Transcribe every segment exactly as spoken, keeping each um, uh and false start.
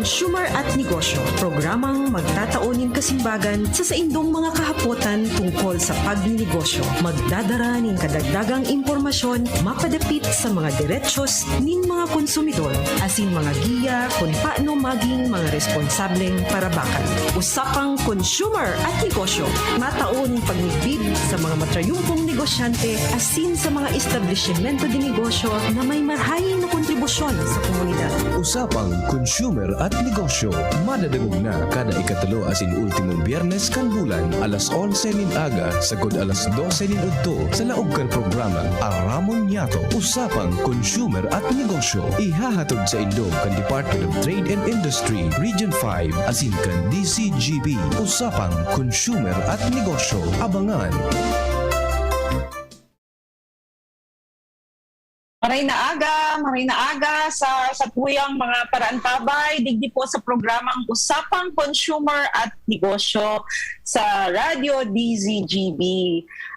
Consumer at Negosyo, programang magtatao nin kasimbagan sa saindong mga kahapotan tungkol sa pagninegosyo. Magdadara nin kadagdagang impormasyon mapadapit sa mga derechos nin mga konsumidor, asin mga giya kun paano maging mga responsableng parabakan. Usapang Consumer at Negosyo, matao nin pagmidbid sa mga matrayumpong negosyante asin sa mga establisimento de negosyo na may marahay na kontribusyon sa komunidad. Usapang Consumer at Negosyo, madadangog na kada ikatulo asin ultimong Biyernes kan bulan, alas onse nin aga sagkod alas dose nin udto, sa laog kan programang Aramon Niyato, Usapang Consumer at Negosyo. Ihahatod saindo kan Department of Trade and Industry, Region five, asin kan D C G B, Usapang Consumer at Negosyo. Abangan! Maray na aga, maray na aga sa satuyang mga paraantabay, digdi po sa programang Usapang Consumer at Negosyo sa Radyo D Z G B.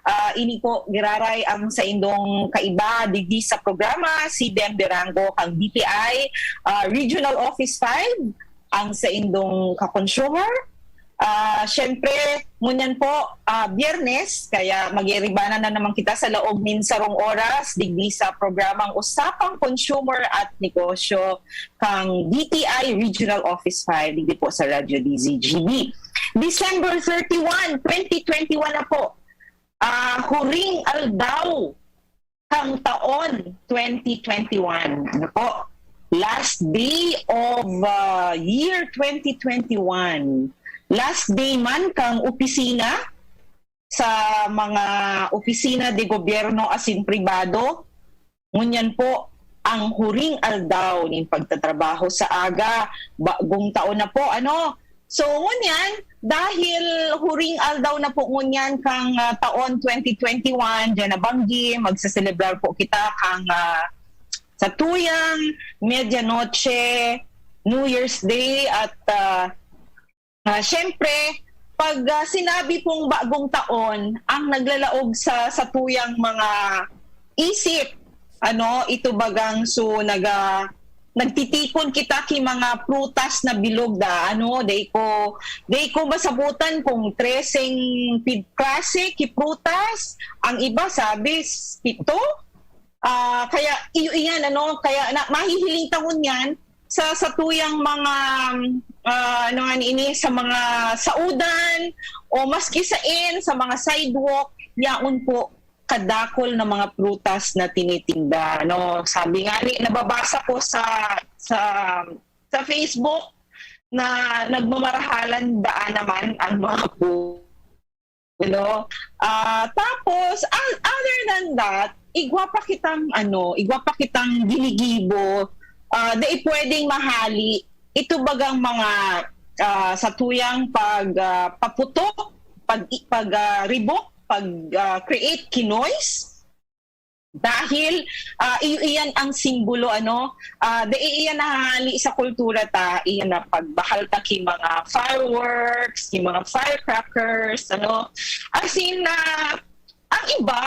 Ah, ini po giraray ang saindong kaiba digdi sa programa, si Ben Berango kang D T I, ah, Regional Office five, ang saindong ka-consumer. Ah, syempre, ngunyan po, ah, Biyernes, kaya mag-iiribanan na naman kita sa laog nin sarong oras digdi sa programang Usapang Consumer at Negosyo kang D T I Regional Office five, digdi po sa Radyo D Z G B. December thirty-one, twenty twenty-one na po. Ah, huring aldaw kang taon twenty twenty-one. Ano po? Last day of, ah, year twenty twenty-one. Last day man kang opisina, sa mga opisina de gobyerno asin pribado. Ngunyan po, ang huring aldaw nin pagtatrabaho sa aga, bagong taon na po, ano? So, ngunyan, dahil huring aldaw na po ngunyan kang, ah, taon twenty twenty-one, diyan na banggi, magseselebrar po kita kang, ah, satuyang Medianoche, New Year's Day, at, ah, ah, syempre, pag, ah, sinabi pong bagong taon, ang naglalaog sa satuyang mga isip, ano, ito bagang so naga-, nagtitipon kita ki mga prutas na bilog da, ano, dai ko, dai ko masabutan kung treseng pid-, klase ki prutas, ang iba sabi, s-, pito. Ah, kaya iyo iyan, ano, kaya na, mahihiling ta ngunyan sa satuyang mga, ah, ano nga ini, sa mga saudan o maski saen, sa mga sidewalk, yaon po kadakol na mga prutas na tinitinda, no? Sabi nga ni, nababasa ko sa, sa, sa Facebook na nagmamarahalan daan naman ang mga pu-, you know? Ah, tapos, o-, other than that, igwa pa kitang, ano, igwa pa kitang ginigibo, ah, dai pwedeng mahali. Ito bagang mga, ah, satuyang pag, ah, paputok, pag, pag, ah, ribok, pag, ah, create ki noise. Dahil, ah, iyo iyan ang simbolo, ano, ah, dai iyan nahahali sa kultura ta, iyan na pagbahal ta ki mga fireworks, ki mga firecrackers, ano. As in, ah, ang iba,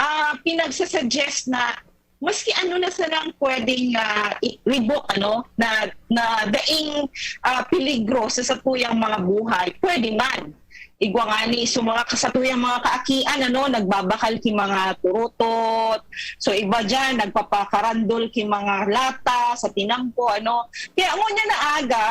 ah, pinagsa-suggest na maski ano na sanang pwedeng, ah, i-, ribok, ano, na, na daing, ah, peligro sa satuyang mga buhay, pwede man. Igwa ngani, so, mga ka-, satuyang mga kaakian, ano, nagbabakal ki mga turutot. So, iba diyan, nagpapakarandol ki mga lata sa tinampo, ano. Kaya ngunyan na aga,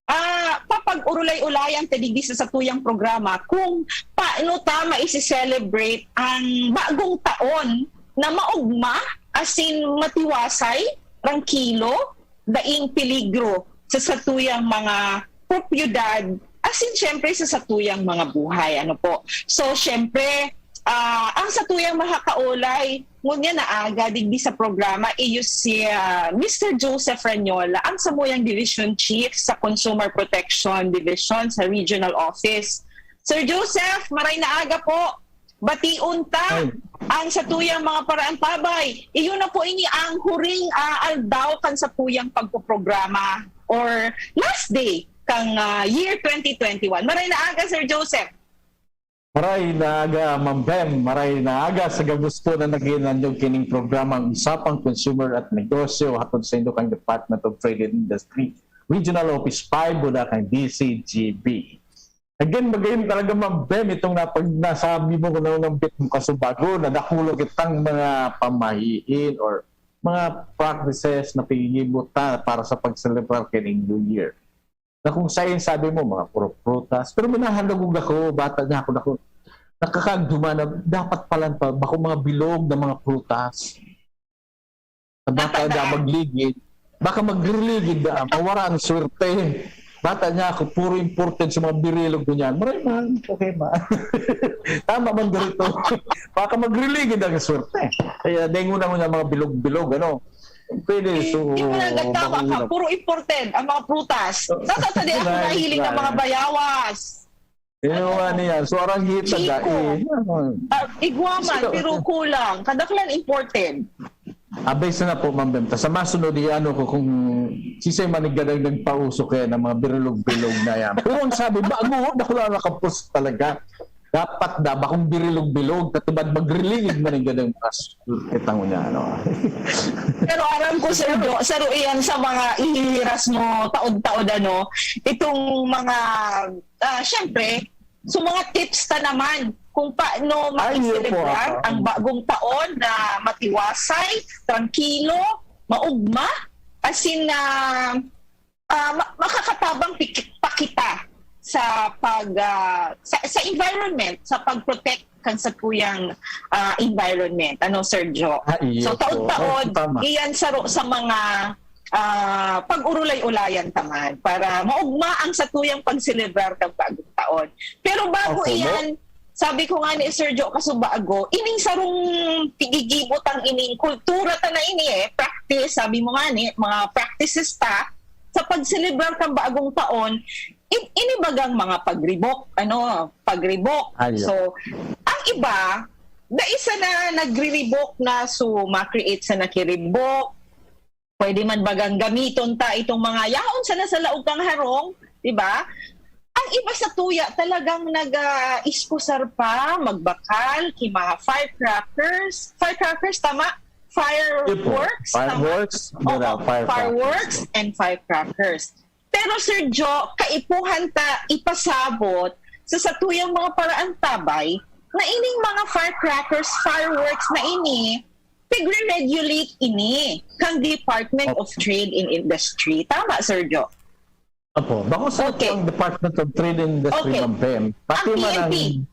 ah, papag-urulay-ulayan ta digdi sa satuyang programa kung paano ta maisi-celebrate ang bagong taon na maogma, asin matiwasay, trangkilo, daing peligro sa satuyang mga propiedad, asin siyempre sa satuyang mga buhay, ano po. So, siyempre, ah, ang satuyang makakaulay, ngunyan na aga, digdi sa programa, iyo si, ah, Mister Joseph Ranyola, ang samuyang Division Chief sa Consumer Protection Division sa Regional Office. Sir Joseph, maray na aga po. Bation ta Ay. ang satuyang mga paraantabay. Iyo na po ini ang huring, ah, aldaw kan satuyang pagpoprograma or last day kang, ah, year twenty twenty-one. Maray na aga, Sir Joseph. Maray na aga, Ma'am Bem. Maray na aga sa gabos po na nag-iinanyog kining programang Usapang Consumer at Negosyo, hatod sa indo kan Department of Trade and Industry. Regional Office five, mula kay D C G B. Again, magayon talaga, Ma'am Bem, itong napag-, nasabi mo kung ano ang bit mo kasubago, na dakula kitang mga pamahiin or mga practices na pinigibot ta para sa pag-celebrar kining New Year. Na kung sain sabi mo, mga puro prutas. Pero minahalagog ako, bata niya ako, ako, nakakagduma na dapat pala pa, bako mga bilog na mga prutas. Sa bata Dapat na na. magligid, baka magriligid na, mawara ang swerte. Bata niya ako, puro imported sa mga birilog ko niyan. Maray man, okay man. Tama man ganito. Baka magriligid ang swerte. Kaya dengon ako niya mga bilog-bilog, ano. Pwede, Eh, so, yung mga tama ka, mahirap. Puro imported ang mga prutas. Sa, sa, sa, di ako Right, nahiling ng mga right. bayawas. Yun nga niya. So, aranghita, Chico. Dai. Ah, igwa man, Chico. Pero kulang. Kadaklan imported. Abay, sana po, Ma'am Bem. Ta sa masunod, i-ano ko kung sisay man naggadang nagpauso kaya ng mga birilog-bilog na yan. Pero ang sabi, bago, dakula na kapos talaga. Dapat da, bakong birilog-bilog, katubad magriligid man ang gadang mas kita mo niya, ano. Pero aram ko, Sir Jo, saro iyan sa mga ihihiras mo taod-taod, ano, itong mga, ah, syempre, so mga tips ta naman kung paano Ay, yun po, maiselebrar ah. ang bagong taon na matiwasay, trangkilo, maugma, asin na ah, ma-, makakatabang piki-, pa kita sa pag, ah, sa, sa environment, sa pag-protect kan satuyang, ah, environment. Ano, Sir Jo? Ah, iyo So, po. taon-taon, Oh, tama. iyan saro sa mga, ah, pag-urulay-ulayan ta man para maugma ang satuyang pagselebrar kan bagong taon. Pero bago Opo, no? iyan, sabi ko nga ni Sir Jo kasubago, ining sarong tigigibot ang ining kultura ta na ini eh, practice, sabi mo nga ni, mga practices ta sa pagselebrar kan bagong taon, in-, ini bagang mga pagribok, ano, pagribok. Ayo. So, ang iba, dai sana nagriribok na, so, ma-create sana kiribok. Pwede man bagang gamiton ta itong mga yaon sana sa laog kang harong, di ba? Ang iba sa tuya talagang nag, ah, iskusar pa, magbakal, ki mga firecrackers. Firecrackers, tama? Yun po. Fireworks, tama? Fireworks, Oo, mura, firecrackers. fireworks and firecrackers. Pero, Sir Jo, kaipuhan ta ipasabot sa satuyang mga paraantabay na ining mga firecrackers, fireworks na ini, tigre-regulate ini kang Department Opo. of Trade and Industry. Tama, Sir Jo? Opo. Bako sa Okay. ang Department of Trade and Industry, Okay. Ma'am Bem, pati Ang man ang P N P.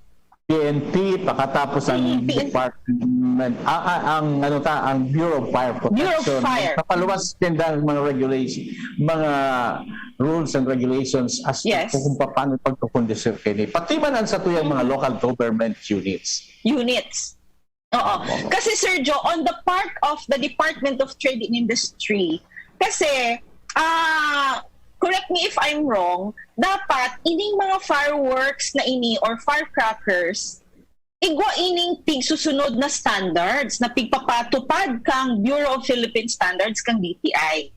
P N P, pakatapos ang Mm, P N P. department, ah, ah, ang, ano ta, ang Bureau of Fire Bureau of Protection, Fire. papaluwas din ang mga regulation, mga rules and regulations as to Yes. kung paano pagkukondisir kini. Pati man ang satuyang mga Mm. local government units. Units. Oo. Opo. Kasi, Sir Jo, on the part of the Department of Trade and Industry, kasi, ah, correct me if I'm wrong, dapat ining mga fireworks na ini or firecrackers, igwa ining pigsusunod na standards na pigpapatupad kang Bureau of Philippine Standards, kang D T I.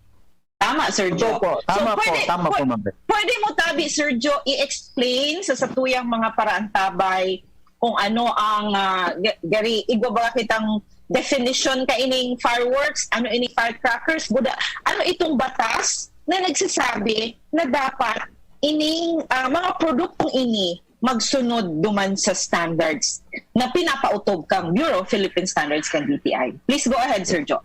Tama, Sir Jo? Opo, tama po, pwede, tama po, pwe-, Ma'am Bem. pwede mo tabi, Sir Jo, i-explain sa satuyang mga paraantabay kung ano ang, ah, ga-, gari, igwa ba kitang definition ka ining fireworks, ano ining firecrackers, buda, ano itong batas na nagsasabi na dapat ining, ah, mga produktong ini magsunod duman sa standards na pinapautob kang Bureau of Philippine Standards, kang D T I. Please go ahead, Sir Jo.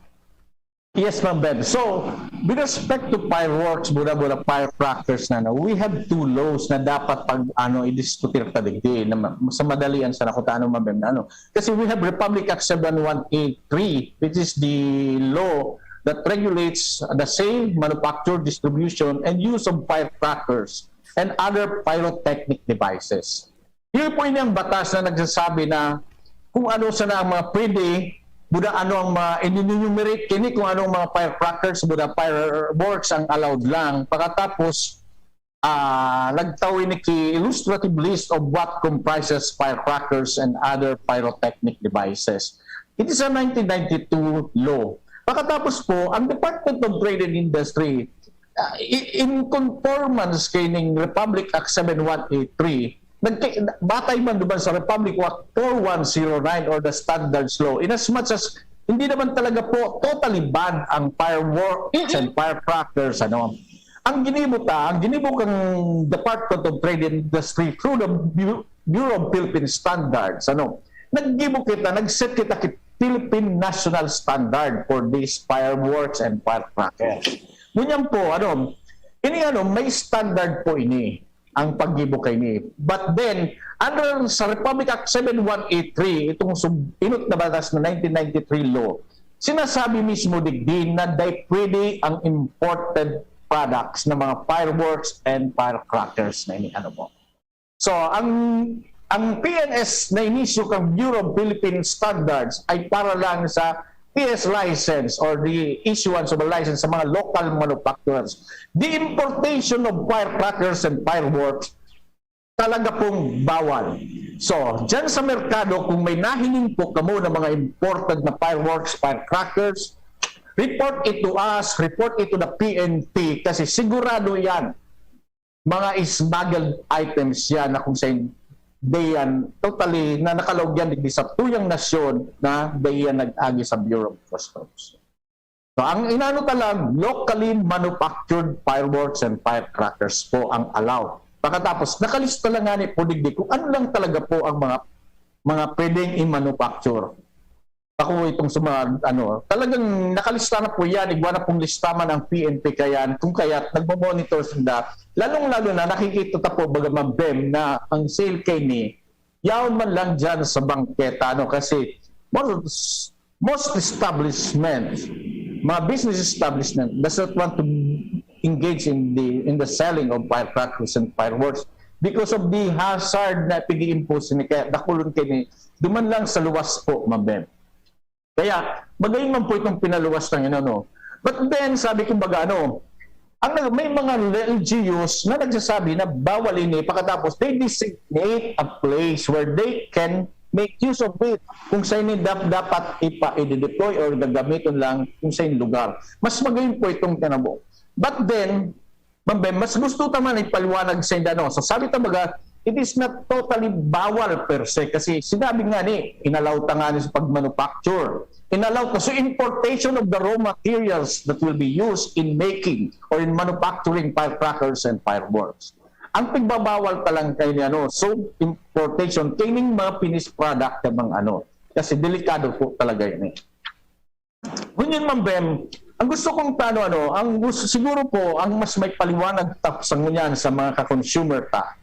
Yes, Ma'am Bem. So, with respect to fireworks, mura-mura firecrackers na, no, we have two laws na dapat pag, ano, idiskutir ta digdi, na ma-, sa madalian sana kung ano, Ma'am Bem, na ano. Kasi we have Republic Act seven one eight three, which is the law that regulates the sale, manufacture, distribution, and use of firecrackers and other pyrotechnic devices. Yun po, ini ang batas na nagsasabi na kung ano sana ang mga pwede, buda ano ang mga, in-enumerate kini kung anong mga firecrackers, buda fireworks ang allowed lang. Pagkatapos, ah, nagtao ini ki illustrative list of what comprises firecrackers and other pyrotechnic devices. It is a nineteen ninety-two law. Pagkatapos po, ang Department of Trade and Industry, ah, i-, in conformance kaining Republic Act seven one eight three, nagka-, batay man duman sa Republic Act four one zero nine or the Standards Law, in as much as hindi naman talaga po totally ban ang fireworks Mm-mm. and firecrackers, ano. Ang ginibo ta, ang ginibo kang Department of Trade and Industry through the Bu-, Bureau of Philippine Standards, ano, naggibo kita, nag-set kita ki Philippine National Standard for these fireworks and firecrackers. Ngunyan po, ano, ini ano, may standard po ini, ang paggibo kaini. But then, under sa Republic Act seven one eight three, itong sub-, inot na batas na nineteen ninety-three law, sinasabi mismo digdi na dai pwede ang imported products ng mga fireworks and firecrackers na ini, ano po. So, ang, ang P N S na inisyu kang Bureau of Philippine Standards ay para lang sa P S license or the issuance of a license sa mga local manufacturers. The importation of firecrackers and fireworks, talaga pong bawal. So, dyan sa merkado, kung may nahiling po kamo ng mga imported na fireworks, firecrackers, report it to us, report it to the P N P, kasi sigurado yan, mga smuggled items yan na kung saan di yan totally na nakalaog yan digdi sa tuyang nasyon na di yan nag-agi sa Bureau of Customs. So, ang inano ta lang, locally manufactured fireworks and firecrackers po ang allow. Pagkatapos, nakalista lang nga ni po digdi kung ano lang talaga po ang mga mga pwedeng i-manufacture. Ako itong sa mga, ano, talagang nakalista na po yan, igwa na pong listaman ang P N P kayan, kung kaya't nagmo-monitor sila. Lalong-lalo na nakikita ta po, baga, Ma'am Bem, na ang sale kaini, yaon man lang dyan sa bangketa, ano, kasi most, most establishment, mga business establishment does not want to engage in the, in the selling of firecrackers and fireworks because of the hazard na pig-i-impose ni, kaya dakulon kaini duman lang sa luwas po, Ma'am Bem. Kaya, magayon man po itong pinaluwas ng inano. But then, sabi, kumbaga, ano, ang nag-, may mga L G Us na nagsasabi na bawal ini, pagkatapos they designate a place where they can make use of it. Kung saan ini dap-, dapat ipa-, i-deploy or gagamiton lang kung saan lugar. Mas magayon po itong tinabo. But then, Ma'am Bem, mas gusto ta man ipaliwanag sa inda, no? So, sabi ta baga, it is not totally bawal per se kasi sinabi nga ni, inalaw ta nga ni sa pag-manufacture. Inalaw ta, so importation of the raw materials that will be used in making or in manufacturing firecrackers and fireworks. Ang pigbabawal ta lang kay ni ano, so importation, kaining mga finished product na mga ano, kasi delikado po talaga yun eh. Ngunyan, Ma'am Bem, ang gusto kong tano, ano, ang gusto, siguro po, ang mas may paliwanag ta sa ngunyan sa mga ka-consumer ta,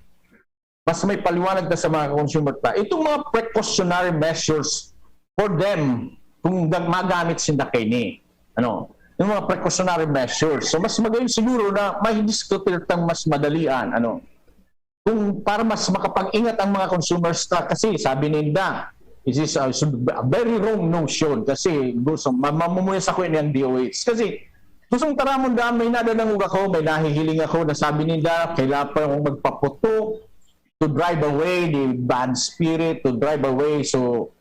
mas may paliwanag ta sa mga ka-consumer ta, itong mga precautionary measures for them, kung ga-, magamit sinda kaini. Ano, yung mga precautionary measures. So, mas magayon siguro na may diskutir tang mas madalian, ano, kung para mas makapag-ingat ang mga consumers ta, kasi sabi ninda, this is a, a very wrong notion kasi gusto, ma-, mamumuya sa kuya niyang D O H. Kasi gustong taramon daan, may nadadangog ako, may nahihiling ako na sabi ninda, kailangan pa akong magpaputok to drive away the bad spirit, to drive away, so,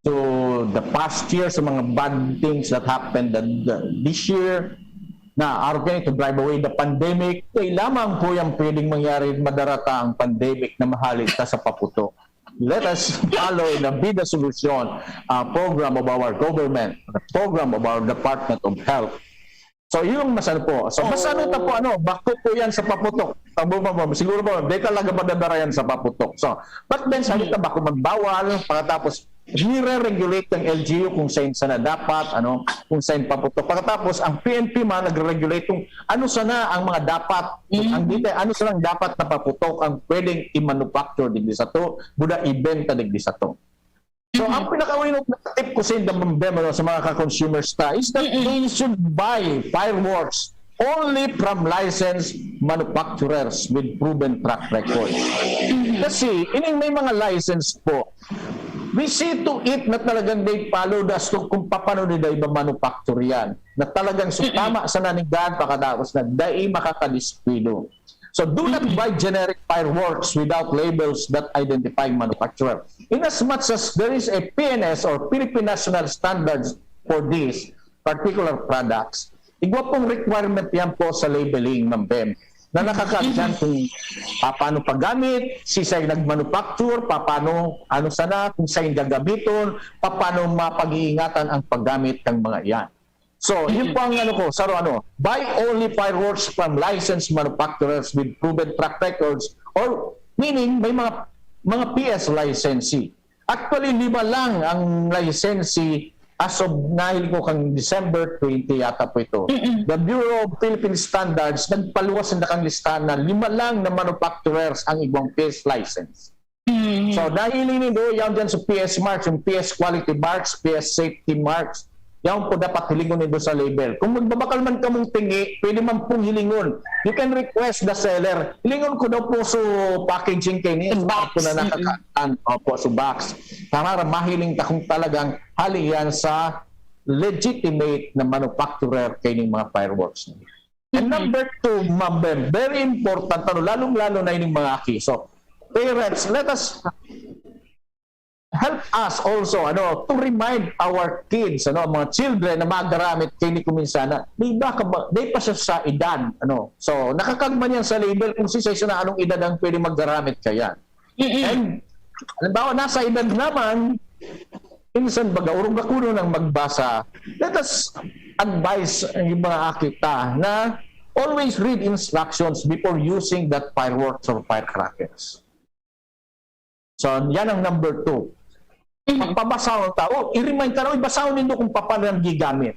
to the past year, sa mga bad things that happened the, the, this year, na araw kayo to drive away the pandemic. Kaya lamang po yung pwedeng mangyari, madarata ang pandemic na mahali ta sa paputok. Let us follow the Vida Solution uh, program of our government, the program of our Department of Health. So, yung mas ano po. So, mas ano ta po, ano, bako po yan sa paputok. Tabo pa po. Siguro po, di talaga madadara yan sa paputok. So, but then, sabi ta, bako magbawal, pagkatapos, nire-regulate ng L G U kung saan sana dapat, ano, kung saan paputok. Pagkatapos, ang P N P man nagre-regulate kung ano sana ang mga dapat, ang detail, ano sana ang dapat na paputok ang pwedeng i-manufacture digdi sa to, buda ibenta digdi sa to. So, ang pinakauinot na tip ko sa inda, Ma'am Bem, ano, sa mga ka-consumers ta, is that they should buy fireworks only from licensed manufacturers with proven track record. Kasi, ining may mga license po, we see to it na talagang they follow the stock kung paano nila iba manufacture yan. Na talagang sutama sa naninggan, pagkatapos na dai makakadiskuido. So do not buy generic fireworks without labels that identify manufacturer. In as much as there is a P N S or Philippine National Standards for these particular products, igwa pong requirement yan po sa labeling, Ma'am Bem, na nakakadyan kung paano paggamit, sisay nagmanufacture, paano, ano sana, kung saan gagamiton, paano mapag-iingatan ang paggamit ng mga iyan. So, yun po ang ano ko, sa ano, buy only fireworks from licensed manufacturers with proven track records or meaning may mga mga P S licensee. Actually, lima lang ang licensee as of nahiling ko kang December twenty yata po ito. Mm-mm. The Bureau of Philippine Standards nagpaluwas na kang listahan na lima lang na manufacturers ang igwang P S license. Mm. So, nahiling nindo, yan dyan sa P S marks, yung P S quality marks, P S safety marks, yan po dapat hilingon nindo sa label. Kung magbabakal man kamong tingi, pwede man pong hilingon. You can request the seller. Hilingon ko daw po sa packaging kaini, Sa sa box, ako na mm-mm. nakakaan. Opo, sa box. Para mahiling ta kung talagang hali yan sa legitimate na manufacturer kaining mga fireworks. And Mhm. number two, Ma'am Bem, very important, ano, lalong-lalo na ining mga aki. So, parents, let us help us also, ano, to remind our kids, ano, mga children na magaramit kaini kuminsan na may iba ka ba, may pa siya sa edad, ano. So, nakakagman yan sa label kung si siya na anong edad ang pwede maggaramit kaya. Mm-mm. And, halimbawa, nasa edad naman, minsan baga, orog ako nun ang magbasa. Let us advise yung mga aki ta na always read instructions before using that fireworks or firecrackers. So, yan ang number two. Mhm. Pabasahon ta. O, i-remind ta na, "Uy, basahon nindo kung paano yan gigamit."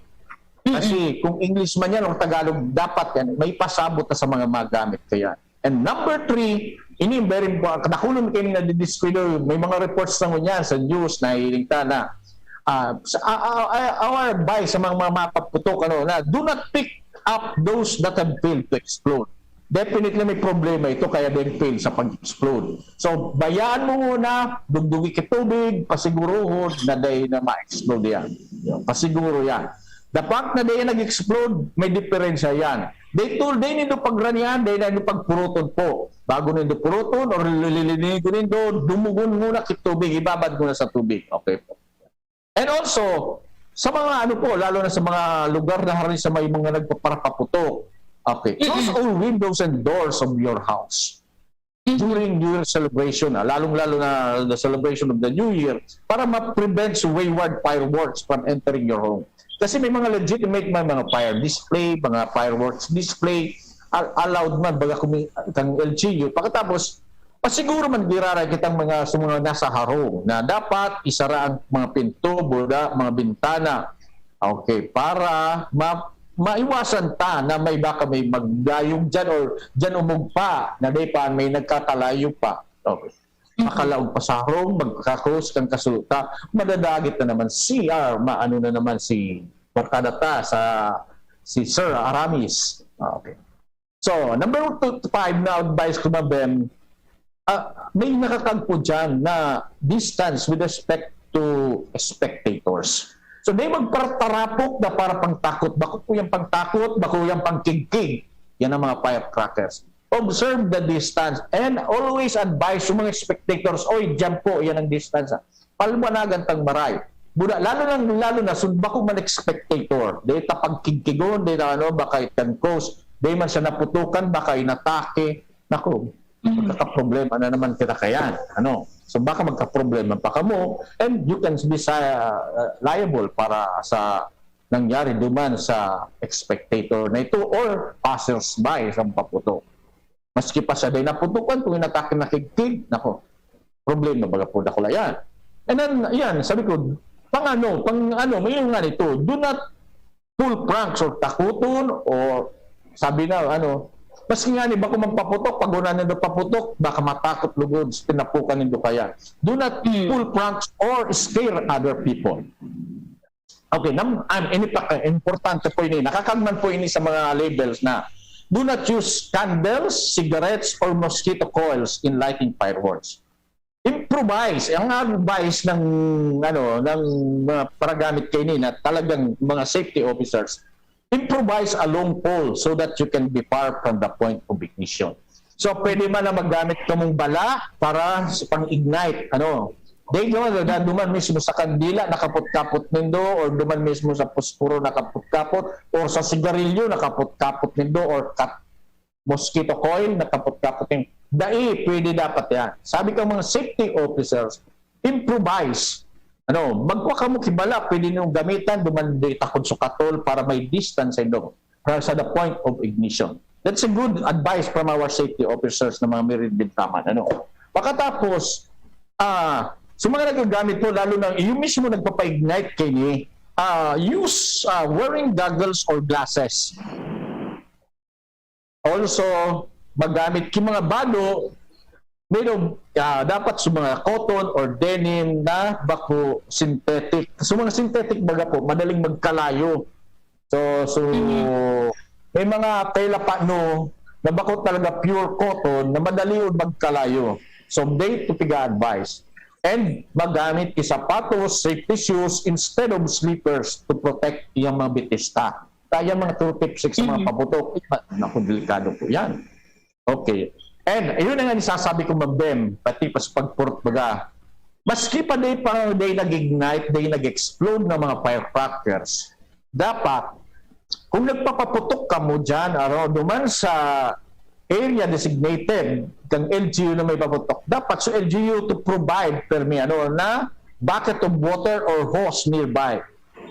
Kasi kung English man yan o Tagalog, dapat yan, may pasabot na sa mga magamit kaya. And number three, ini yung very important. Kadakul na kaini nadidiskwelyo, may mga reports na ngunyan sa news, nahihiling ta na. Ah, sa, ah, ah, ah, our advice sa mga, mga mapaputok, ano, na do not pick up those that have failed to explode. Definitely may problema ito kaya din fail sa pag-explode. So, bayaan mo muna, dugdugi ka tubig, pasiguruhon na dahil na ma-explode yan. Yun, pasiguro yan. The fact na dahil nag-explode, may diferensya yan. Dahil tool, dahil nindo pagranihan, dahil nindo pagpuruton po. Bago nindo puruton or lilinigon nindo, dumugon muna kit tubig, ibabad muna sa tubig. Okay po. And also, sa mga ano po, lalo na sa mga lugar na hari sa may mga nagpaparapaputok. Okay. Close all windows and doors of your house during New Year celebration, ah, lalong-lalo na the celebration of the New Year, para ma-prevent wayward fireworks from entering your home. Kasi may mga legitimate, may mga fire display, mga fireworks display, al- allowed man, baga kung may, kang L G U. Pagkatapos, pasiguro man giraray kitang mga, sa mga nasa harong na dapat isara ang mga pinto, buda, mga bintana. Okay, para ma- maiwasan ta na may baka may magdayog dyan or dyan umugpa na di pa may nagkakalayo pa. Okay. Makalaog pa sa harong, magkakos kang kasulta, madadagit na naman C R, maano na naman si barkada ta sa si Sir Aramis. Okay. So, number two to five na advice ko, Ma'am Bem, ah, may nakakagpo dyan na distance with respect to spectators. So, di magpartarapok na para pangtakot. Bako po yung pangtakot, bako yung pangkigkig. Yan ang mga firecrackers. Observe the distance and always advise yung mga spectators, "Oy, dyan po, yan ang distance." Ha. Palwanagan tang maray. Buda, lalo na, lalo na, sun bako man spectator. Di ta pagkigkigon, di na ano, baka itangkos. Di man siya naputukan, baka inatake. Naku, magkakaproblema na naman kita kayan. Ano? So baka magkaproblema pa kamo and you can be sa, uh, liable para sa nangyari duman sa spectator na ito or passers-by sa paputok. Maski pa siya dahil naputukan, kung inatake na kigkig, nako, problema baga po dakula yan. And then, yan, sabi ko, pang ano, pang ano, may yung nga nito, do not pull pranks or takuton or sabi na, ano, maski nga ni bako man paputok, pag una nindo paputok, baka matakot lugod, tinapukan nindo kaya. Do not Mm. pull pranks or scare other people. Okay, nam, an, ini pa, eh, importante po ini. Nakakagman po ini sa mga labels na do not use candles, cigarettes, or mosquito coils in lighting fireworks. Improvise. Ang advice ng, ano, ng mga paragamit kaini na talagang mga safety officers, improvise a long pole so that you can be far from the point of ignition. So, pwede man na maggamit kamong bala para sa pang-ignite. Ano? Dahil duman, duman mismo sa kandila, nakapot-kapot nindo, or duman mismo sa posporo, nakapot-kapot, or sa sigarilyo, nakapot-kapot nindo, or kat-, mosquito coil, nakapot-kapot nindo. Dai, pwede dapat yan. Sabi ka mga safety officers, improvise. Ano, magkua kamo ki bala, pwede niyong gamitan, duman di takod sa katol para may distance sa indo, para sa the point of ignition. That's a good advice from our safety officers na mga mirid din taman. Ano? Pagkatapos, ah, sa mga nagagamit po, lalo na yung mismo nagpapa-ignite kini, ah, use ah, wearing goggles or glasses. Also, magamit ki mga bado, made of, ah, dapat sa mga cotton or denim na bako synthetic. So, mga synthetic baga po, madaling magkalayo. So, so may mga tela pa, no, na bako talaga pure cotton na madali yun magkalayo. So, dai to piga-advise. And magamit ki sapatos, safety shoes, instead of slippers to protect yung mga bitista. Kaya mga two tips sa mga Mhm. paputok, naku, delikado po yan. Okay. And yun ang isasabi ko, Ma'am Bem, pati pa sa pagpurot baga. Maski pa dai pa dai nag-ignite, dai nag-explode ng mga firecrackers, dapat, kung nagpapaputok kamo dyan, ano, duman sa area designated kang L G U na may paputok, dapat sa L G U to provide permi, ano, na bucket of water or hose nearby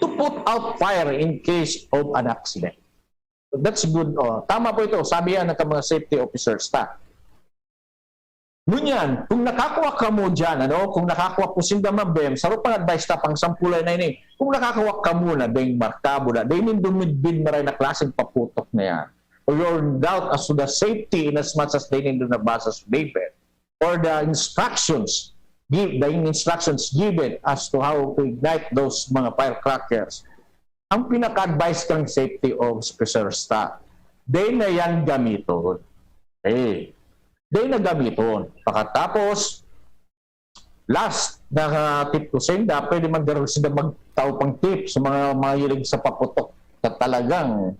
to put out fire in case of an accident. That's good. Oh. Tama po ito. Sabi yan ng mga safety officers ta. Ngunyan, kung nakakuha kamo dyan, ano, kung nakakuha po sinda, Ma'am Bem, sa pang advice ta, pang sampulay na ini, kung nakakuha kamo na ding markabo na, dai nindo midbid maray na klaseng paputok na yan, or you're in doubt as to the safety in as much as dai nindo nabasa sa paper, or the instructions, give, the instructions given as to how to ignite those mga firecrackers, ang pinaka-advice kang safety officers ta, dai na yan gamiton. Eh, dai na gamiton. Pagkatapos, last na tip ko sa inda, pwede man garo sila magtao pang tip sa mga mahilig sa paputok na talagang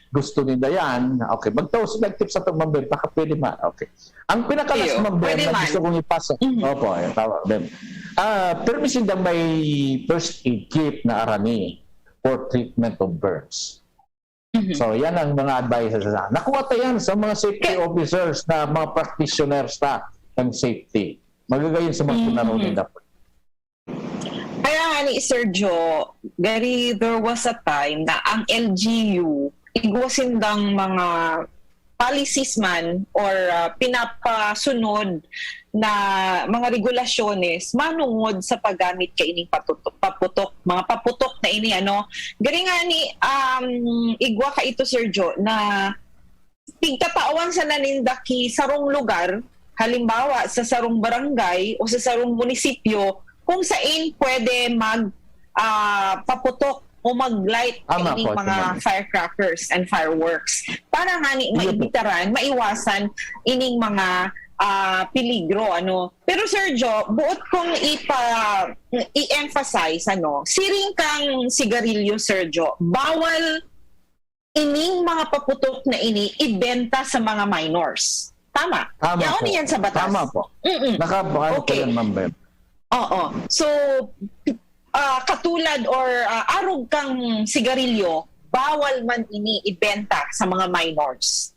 gusto nila yan. Okay, magtao sila tip sa itong mambenta, pwede man. Okay. Ang pinakalas, Iyo, Ma'am Bem, pwede na man. gusto kong ipasa. Mhm. Opo, eh, tama, Bem. Ah, permi sindang may first aid kit na arani for treatment of burns. Mhm. So, yan ang mga advices na. Nakuha ta yan sa mga safety Kaya officers na mga practitioners na ng safety. Magagayon sa mga Mhm. pinaroni na po. Kaya nga ni Sir Jo, gari, there was a time na ang L G U, igwa sindang mga policies man or, ah, pinapasunod na mga regulasyones manungod sa paggamit kaining patutok, paputok, mga paputok na ini, ano. Gari nga ni, um, igwa ka ito, Sir Jo, na pigtatawan sana ninda ki sarong lugar, halimbawa, sa sarong barangay o sa sarong munisipyo, kung sain pwede mag, ah, paputok o mag-light Tama kaining po, mga tama. firecrackers and fireworks. Para nga ni Iyo po. maibitaran, maiwasan ining mga, ah, peligro, ano. Pero, Sir Jo, buot kong ipa-, i-emphasize, ano, siring kang sigarilyo, Sir Jo, bawal ining mga paputok na ini ibenta sa mga minors. Tama? Tama Yaon po. yan sa batas. Tama po. Mm-mm. Naka-, ano po Okay. yan, Ma'am Bem? Oo. So, ah, katulad or, ah, arog kang sigarilyo, bawal man ini ibenta sa mga minors.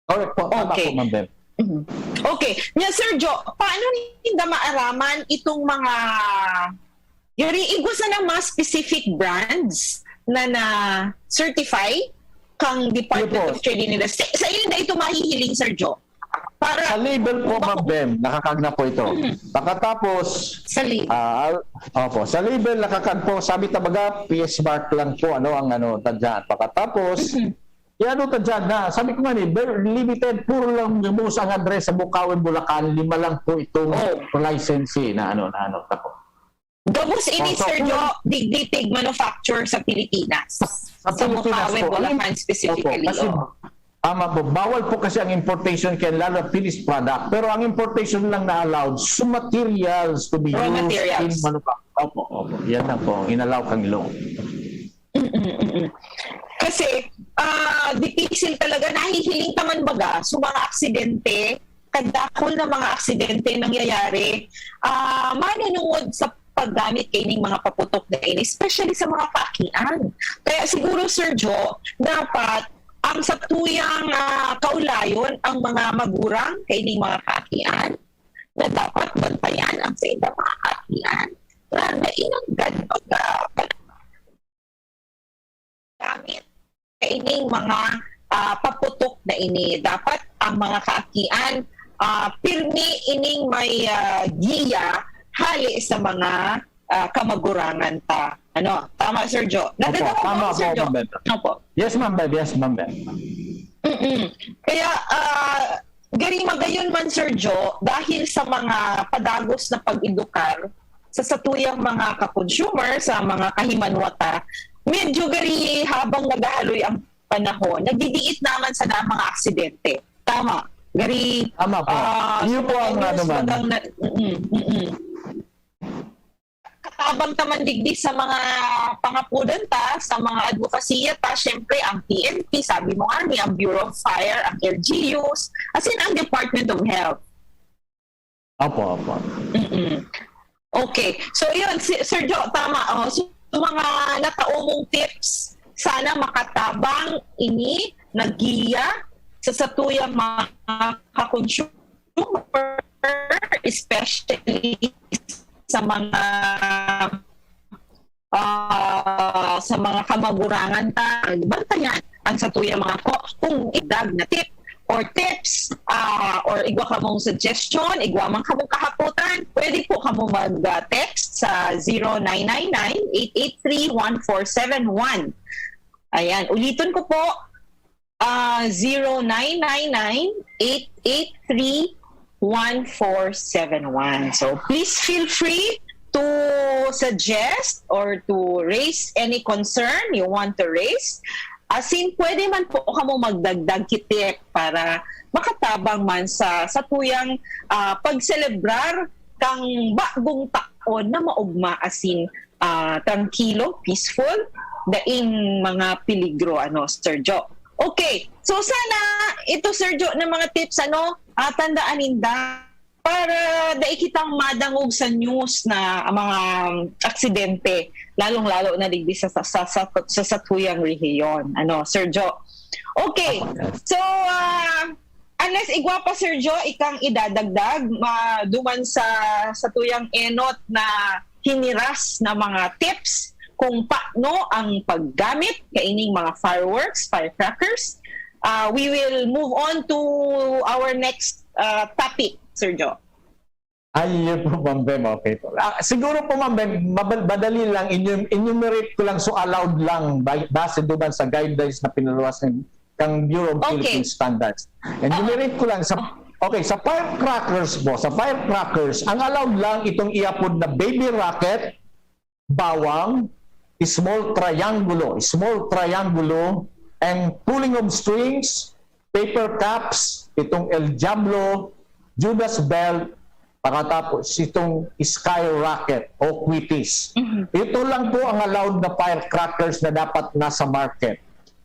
Correct po. Tama Okay. po, Ma'am Bem. Mhm. Okay. Nya, Sir Jo, paano ninda maaraman itong mga, yari, igwa sana mga specific brands na na-certify kang Department Iyo po. of Trade and Industry? Sa inda ito mahihiling, Sir Jo? Para Sa label po, Ma'am Bem, nakakagna po ito. Mhm. Pagkatapos, Sa label. ah, opo, sa label, nakakag po, sabi ta baga, P S mark lang po, ano, ang ano, ta dyan. Pagkatapos, Mhm. Yan o, ta dyan na, sabi ko nga ni, very limited, puro lang gabos ang address sa Bukawi, Bulacan, lima lang po itong Oh. licensee na ano, na ano, tako. Gabos ini, Oh, so Sir kung Jo, digdi tig manufacture sa Pilipinas. Sa Sa Pilipinas Bukawi, po. Ang Bulacan im-, specifically, opo, kasi oh. tama po, bawal po kasi ang importation kaya lalo na finished product. Pero ang importation lang na allowed, so materials to be Raw used materials. in manufa-, opo, opo. Yan lang po, ang inallow kang law. Mm-mm, mm-mm. Kasi, ah, dipisil talaga, nahihiling ka man baga sa mga aksidente, kadakol na mga aksidente nangyayari, ah, manunungod sa paggamit kaining mga paputok na ini, especially sa mga kaakian. Kaya siguro, Sir Jo, dapat ang satuyang, ah, kaulayon ang mga magurang kaining mga kaakian na dapat bantayan ang saindang mga kaakian. na inanggad pag, ah, pag-, gamit kaining mga, ah, paputok na ini. Dapat ang mga kaakian, ah, pirmi ining may, ah, giya hale sa mga, ah, kamagurangan ta. Ano? Tama, Sir Jo? Opo, tama po, Sir Jo? Ma'am Beth. Opo. Yes, Ma'am Beth. Yes, Ma'am Beth. Mm-mm. Kaya, ah, gari magayon man, Sir Jo, dahil sa mga padagos na pag-edukar sa satuyang mga ka-consumer, sa mga kahimanwata, medyo gari habang naghahaloy ang panahon, nagdidiit naman sana ang mga aksidente. Tama. Gari, Tama po. ah, Yun sa po mga ang ano, news, ma'am. Bagang na, mm, mm. Katabang ta man digdi sa mga pangapudan ta, sa mga advokasya ta, syempre, ang P N P, sabi mo nga ni, ang Bureau of Fire, ang L G Us, as in, ang Department of Health. Opo, opo. Mm-mm. Okay. So, yun, si, Sir Jo, tama. Oh. So, mga natao mong tips, sana makatabang ini, nagiya sa satuyang mga ka-consumer, especially sa mga, ah, sa mga kamagurangan ta. Bantayan ang satuyang mga ko, kung idag na tip or tips, ah, or igwa kamong suggestion, igwa man kamong kahapotan, pwede po kamo mag-text sa zero nine nine nine, eight eight three, one four seven one. Ayan, ulitin ko po, ah, zero nine nine nine, eight eight three, one four seven one. So, please feel free to suggest or to raise any concern you want to raise. As in, pwede man po kamo magdagdag ki tip para makatabang man sa satuyang, ah, pagselebrar kang bagong taon na maugma, as in, ah, trangkilo, peaceful, daing mga peligro, ano, Sir Jo. Okay, so sana ito, Sir Jo, na mga tips, ano, ah, tandaan ninda para dai kitang madangog sa news na ang mga aksidente, lalong-lalo na digdi sa, sa, sa, sa, sa satuyang rehiyon, ano, Sir Jo. Okay, Apo, yes. So, ah, unless igwa pa, Sir Jo, ikang idadagdag, ma-, duman sa, sa tuyang enot na hiniras na mga tips kung paano ang paggamit kaining mga fireworks, firecrackers, ah, we will move on to our next, ah, topic, Sir Jo. Ay, yun po, Ma'am Bem. Okay po. Ah, siguro po, Ma'am Bem, mabal-, madali lang, enu-, enumerate ko lang, so allowed lang, ba-, base duman sa guidelines na pinaluwas ng, ng Bureau of Okay. Philippine Standards. Enumerate ko lang, sa, okay, sa firecrackers po, sa firecrackers, ang allowed lang itong iapod na baby rocket, bawang, small triangulo, small triangulo, and pulling of strings, paper caps, itong El Diablo, Judas Belt, pagkatapos itong skyrocket o quitis. Mhm. Ito lang po ang allowed na firecrackers na dapat nasa market.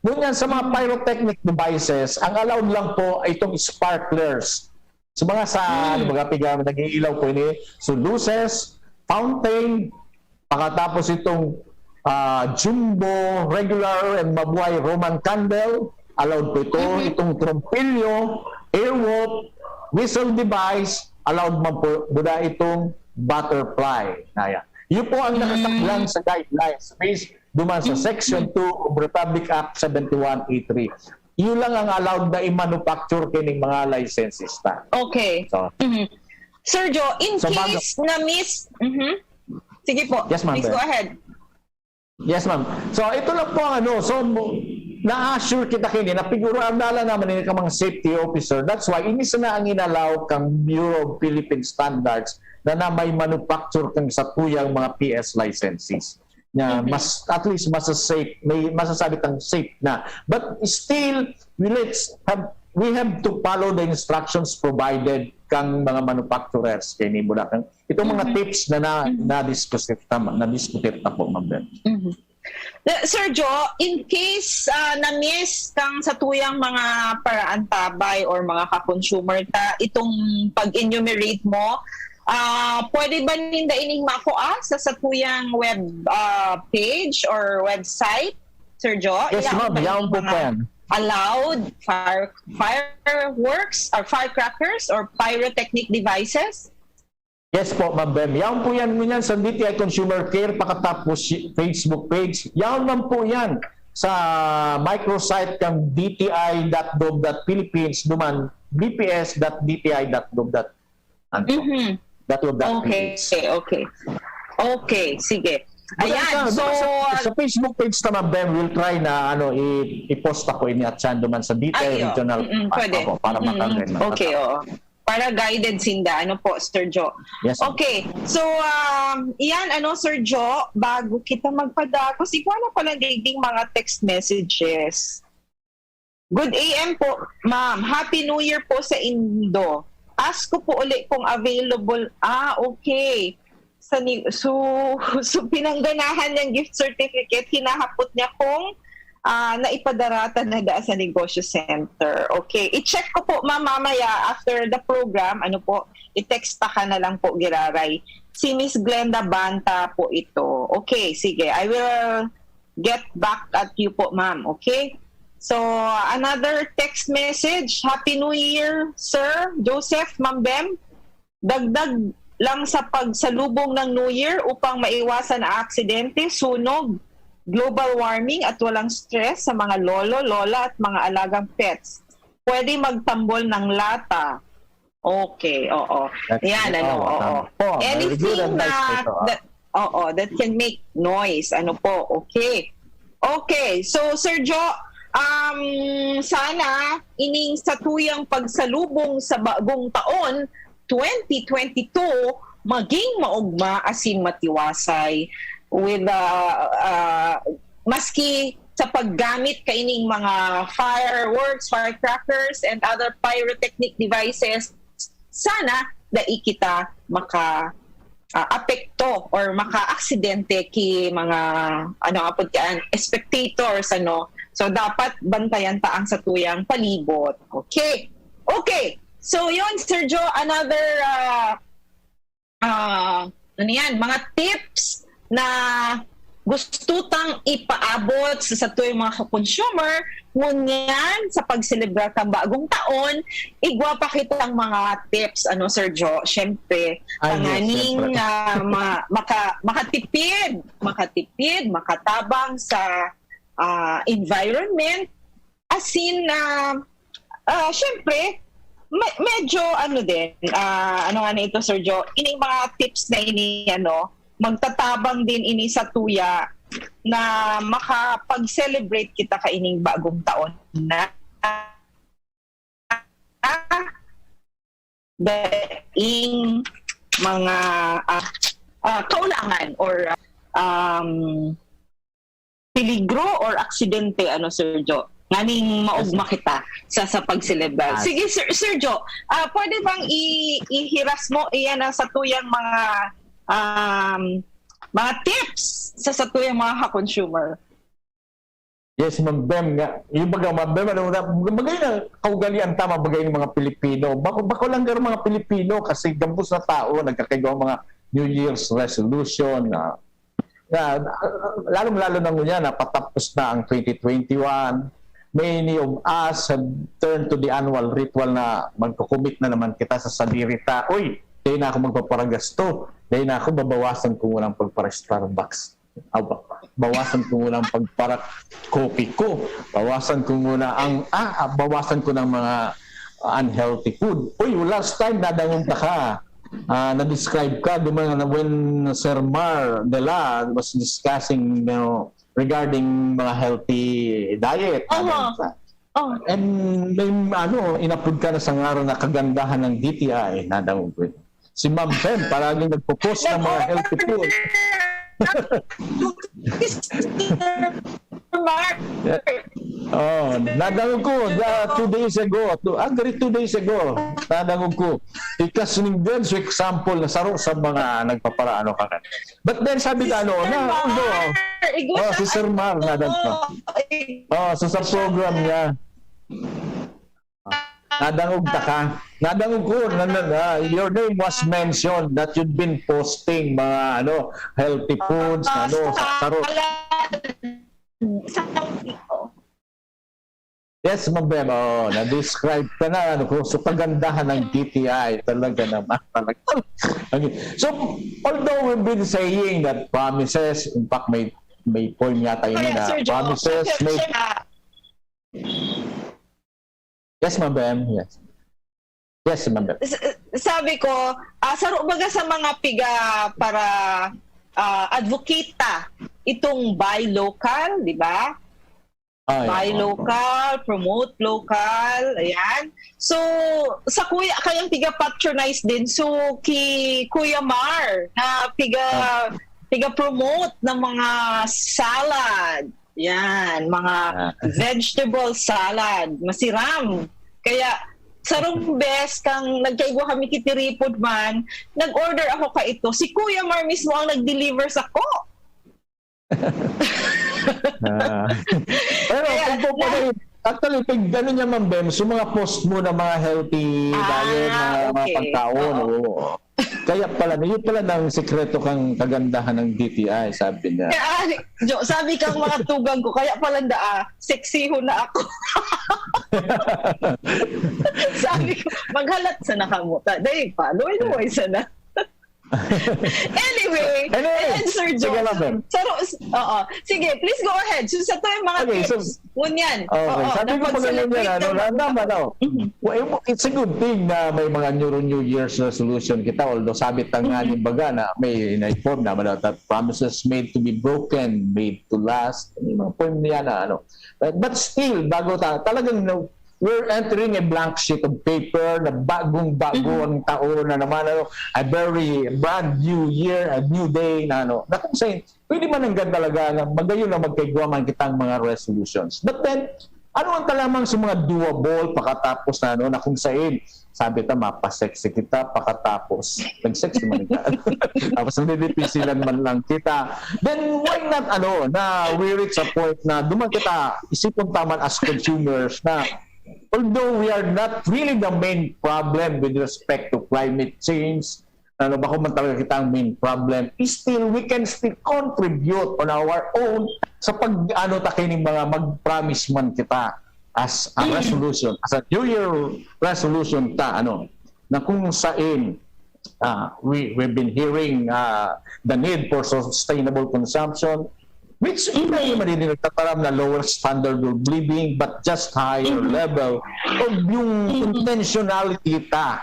Ngunyan sa mga pyrotechnic devices, ang allowed lang po ay itong sparklers. So, mga sa, Hmm. ano, mga piga, nag-iilaw po ini. So, luces, fountain, pagkatapos itong, ah, jumbo, regular, and mabuhay Roman candle, allowed po ito. Mhm. Itong trompilyo, airwolf, whistle device, allowed man po, buda itong butterfly. Ayan. Yun po ang nakataklang Hmm. sa guidelines based duman sa Hmm. Section two of Republic Act seventy-one A three. Yun lang ang allowed na i-manufacture kining mga licenses ta. Okay. So, Mhm. Sir Jo, in So, bago case na miss, mhm. Sige po, Yes, ma'am. Please go ahead. Yes, ma'am. So, ito lang po ang ano. So, mo-, na-assure kita kini na pigurado na naman ini ka mga safety officer. That's why, ini sana ang inalaw kang Bureau of Philippine Standards na, na may manufacture kang satuyang mga P S licenses. Na Mhm. mas, at least, mas safe, may masasabi tang safe na. But still, we, let's have, we have to follow the instructions provided kang mga manufacturers kay ni Bulacan. Itong mga Mhm. tips na, na, Mhm. na-discuss ta, na-discuss ta po, Ma'am Beth. Mhm. Na, Sir Jo, in case, ah, na-miss kang satuyang mga paraantabay or mga ka-consumer ta, itong pag-enumerate mo, ah, pwede ba ninda ining makua sa satuyang web, ah, page or website, Sir Jo? Yes, Iyan ma'am. ba Yan ining po mga po yan. allowed fire-, fireworks or firecrackers or pyrotechnic devices? Yes po, Ma'am Bem. Yaon po yan ngunyan sa D T I Consumer Care, pakatapos si Facebook page. Yaon man po yan sa microsite kan D T I dot gov dot Philippines, duman B P S dot D T I dot gov dot, ano, Mhm. dot gov dot Okay, P H. Okay, okay. Okay, sige. Ayan, Sa, so, sa, sa Facebook page naman, Ben, we'll try na ano i- i-post ako ini at siya duman sa D T I Ay, oh. Regional Mm-mm, pa- pwede. ako, para Mm-mm. makaganda. Okay, oo. Para guided sinda, ano po, Sir Jo? Yes. Okay, so, um, iyan, ano, Sir Jo, bago kita magpadagos, ikuha na pala digding mga text messages. Good A M po, ma'am. Happy New Year po sa Indo. Ask ko po uli kung available. Ah, okay. Sa ni so, so pinangganahan niyang gift certificate, hinahapot niya kung ah, naipadarata na da sa negosyo center. Okay. I-check ko po, ma'am, mamaya after the program. Ano po, i-text pa ka na lang po, Giraray. Si Miss Glenda Banta po ito. Okay, sige. I will get back at you po, ma'am. Okay? So, another text message. Happy New Year, Sir Joseph, Ma'am Bem. Dagdag lang sa pagsalubong ng New Year upang maiwasan ang aksidente, sunog, global warming at walang stress sa mga lolo, lola at mga alagang pets. Pwede magtambol ng lata. Okay, oo. That's Yan, it. ano, Oh, oo. tama po. Very good Anything advice na, ito, ah. that, oo, that can make noise. Ano po? Okay. Okay. So, Sir Jo, um, sana ining satuyang pagsalubong sa bagong taon, twenty twenty-two, maging maugma asin matiwasay with, uh, uh, maski sa paggamit kaining mga fireworks, firecrackers, and other pyrotechnic devices, sana dai kita maka ah, apekto or maka-aksidente ki mga, ano nga po yan, spectators, ano. So, dapat bantayan ta ang satuyang palibot. Okay. Okay. So, yun, Sir Jo, another, ah, ah, ano yan, mga tips na gusto tang ipaabot sa satuyang mga consumer, ngunyan sa pagselebrar kan bagong taon, igwa pa kitang mga tips, ano, Sir Jo, syempre, Ay, yes, tanganing syempre. ah, ma- maka- makatipid, makatipid, makatabang sa ah, environment, asin, ah, ah, syempre, me- medyo ano din, ah, ano nga na ito, Sir Jo, ini mga tips na ini, ano, magtatabang din ini sa tuya na makapag-celebrate kita kaining bagong taon na daing mga ah, ah, kaulangan or um, peligro or aksidente, ano, Sir Jo? Nganing maugma kita sa sa pagselebrar. Ah. Sige, Sir, Sir Jo, ah, pwede bang i- ihiras mo iyan ang satuyang mga um, mga tips sa satuyang mga ka-consumer? Yes, Ma'am Bem nga. Yung baga, Ma'am Bem, ano na, bagay na kaugalian tama, bagay ng mga Pilipino. Bako, bako lang garo mga Pilipino kasi gabos na tao nagkakagawa mga New Year's resolution. Na, na, lalong-lalo na ngunyan, na patapos na ang twenty twenty-one. Many of us have turned to the annual ritual na magkukumit na naman kita sa sadiri ta. Uy, dahil na ako magpaparagasto. Dahil na ako babawasan kung walang pagpara-Starbucks. Aw, ba- bawasan ko muna ang pagparak kopi ko. Bawasan ko muna ang, ah, ah, bawasan ko ng mga unhealthy food. Uy, last time nadangog ta ka. Ah, na-describe ka duman na when Sir Mar de la was discussing, you know, regarding mga healthy diet. Oho. Oh. And may ano, inapod ka na sa ngaran na kagandahan ng D T I, nadangog ko. Si Ma'am Bem, palaging nagpo-post ng mga healthy food. Mark. Oh, nadangog ko uh, two days ago. Two, ah, diri two days ago. Nadangog ko. Ikas ning so example na saro sa mga nagpaparaano ka kan. But then sabi ka ano, na, although, oh, si Sir Mar, nadangog ko. Oh, so sa program niya. Nadangog ta ka. Nadangog ko na, na, na your name was mentioned that you've been posting mga ano, healthy foods, ano, sa saro. Sa Saudi ko. Yes, Ma'am Bem. Oh, na-describe ka na. Ano, kung sa kagandahan ng D T I, talaga naman. Talaga. Okay. So, although we've been saying that promises, in fact, may, may poem yata yun Kaya, na Sir Joe, promises made. siya, Yes, Ma'am Bem. Yes. Yes, Ma'am Bem. S- sabi ko, ah, saro baga sa mga piga para ah, advocate ta itong buy local, di ba? Ay, Buy oo. local, promote local, ayan. So, sa kuya, kayang piga-patronize din. So, ki Kuya Mar, na piga, piga-promote ng mga salad. Yan, mga Ah. vegetable salad. Masiram. Kaya, sarong bes kang nagkaigwa kami ki Tiripod man, nag-order ako ka ito. Si Kuya Mar mismo ang nag-deliver sa ko. Ah. Pero Kaya, kung po pala, actually, pag ano niya, Ma'am Bem, so mga post mo na mga healthy Ah, diet, mga, mga okay. pagkaon, Oo. Oo. Kaya pala, yun pala ng sikreto kang kagandahan ng D T I, sabi niya. Kaya, ah, Jo, sabi kang mga tugang ko, kaya pala daa, sexyhon na ako. Sabi ko, maghalat sa nakamuta. Dahil pa, luway-luway sana. Anyway, Anyway, ayan, Sir sige lang, Joseph. Bem. Saro, oo. Sige, please go ahead. So, sa to yung mga Okay, so- tips. Ngunyan. Okay, Oo, sabi na ko pa ganyan pag-celebrate yan, ano, ng na, mga naman, ano, Mhm. Well, it's a good thing na may mga new, new Year's resolution kita. Although sabi ta nga, Mhm. limbaga na may na-form naman daw that promises made to be broken, made to last. May mga poem niya na ano. But, but still, bago ta, talagang no, we're entering a blank sheet of paper na bagong-bago Mhm. ang taon na naman, ano, a very brand new year, a new day na ano. Na kung saan, pwede man hanggang talaga na magayon na magkaigwa man kitang mga resolutions. But then, ano ang kalamang sa mga doable pakatapos na ano, na kung saan, sabi ta, mapasexy kita pakatapos. Nag-sexy man ka. Tapos nabibipisilan man lang kita. Then why not, ano, na we reach a point na duman kita, isipon ta man as consumers na although we are not really the main problem with respect to climate change, ano, bako man talaga kita ang main problem, still, we can still contribute on our own sa pag, ano, ta kining mga mag-promise man kita as a Mm. resolution, as a New Year resolution ta, ano, na kung saan, ah, we, we've been hearing, ah, the need for sustainable consumption, which hindi naman din nagtataram na lower standard of living, but just higher Mm. level. O yung Mm. intentionality ta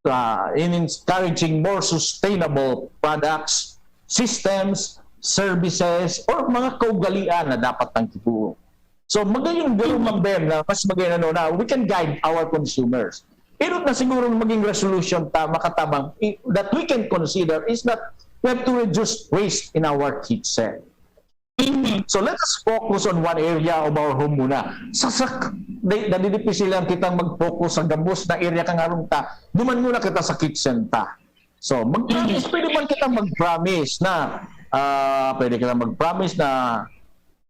ah, in encouraging more sustainable products, systems, services, or mga kaugalian na dapat tang tutuo. So, magayon garo, Ma'am Bem, na mas magayon ano, na we can guide our consumers. Pero na siguro maging resolution ta, makatabang, i- that we can consider is that we have to reduce waste in our kitchen. Mhm. So let us focus on one area of our home muna. Sa, sa, di, nadidipisilan kitang mag-focus sa gabos na area kan harong ta. Duman muna kita sa kitchen ta. So, mag-promise, pwede man kita mag-promise na, ah, pwede kita mag-promise na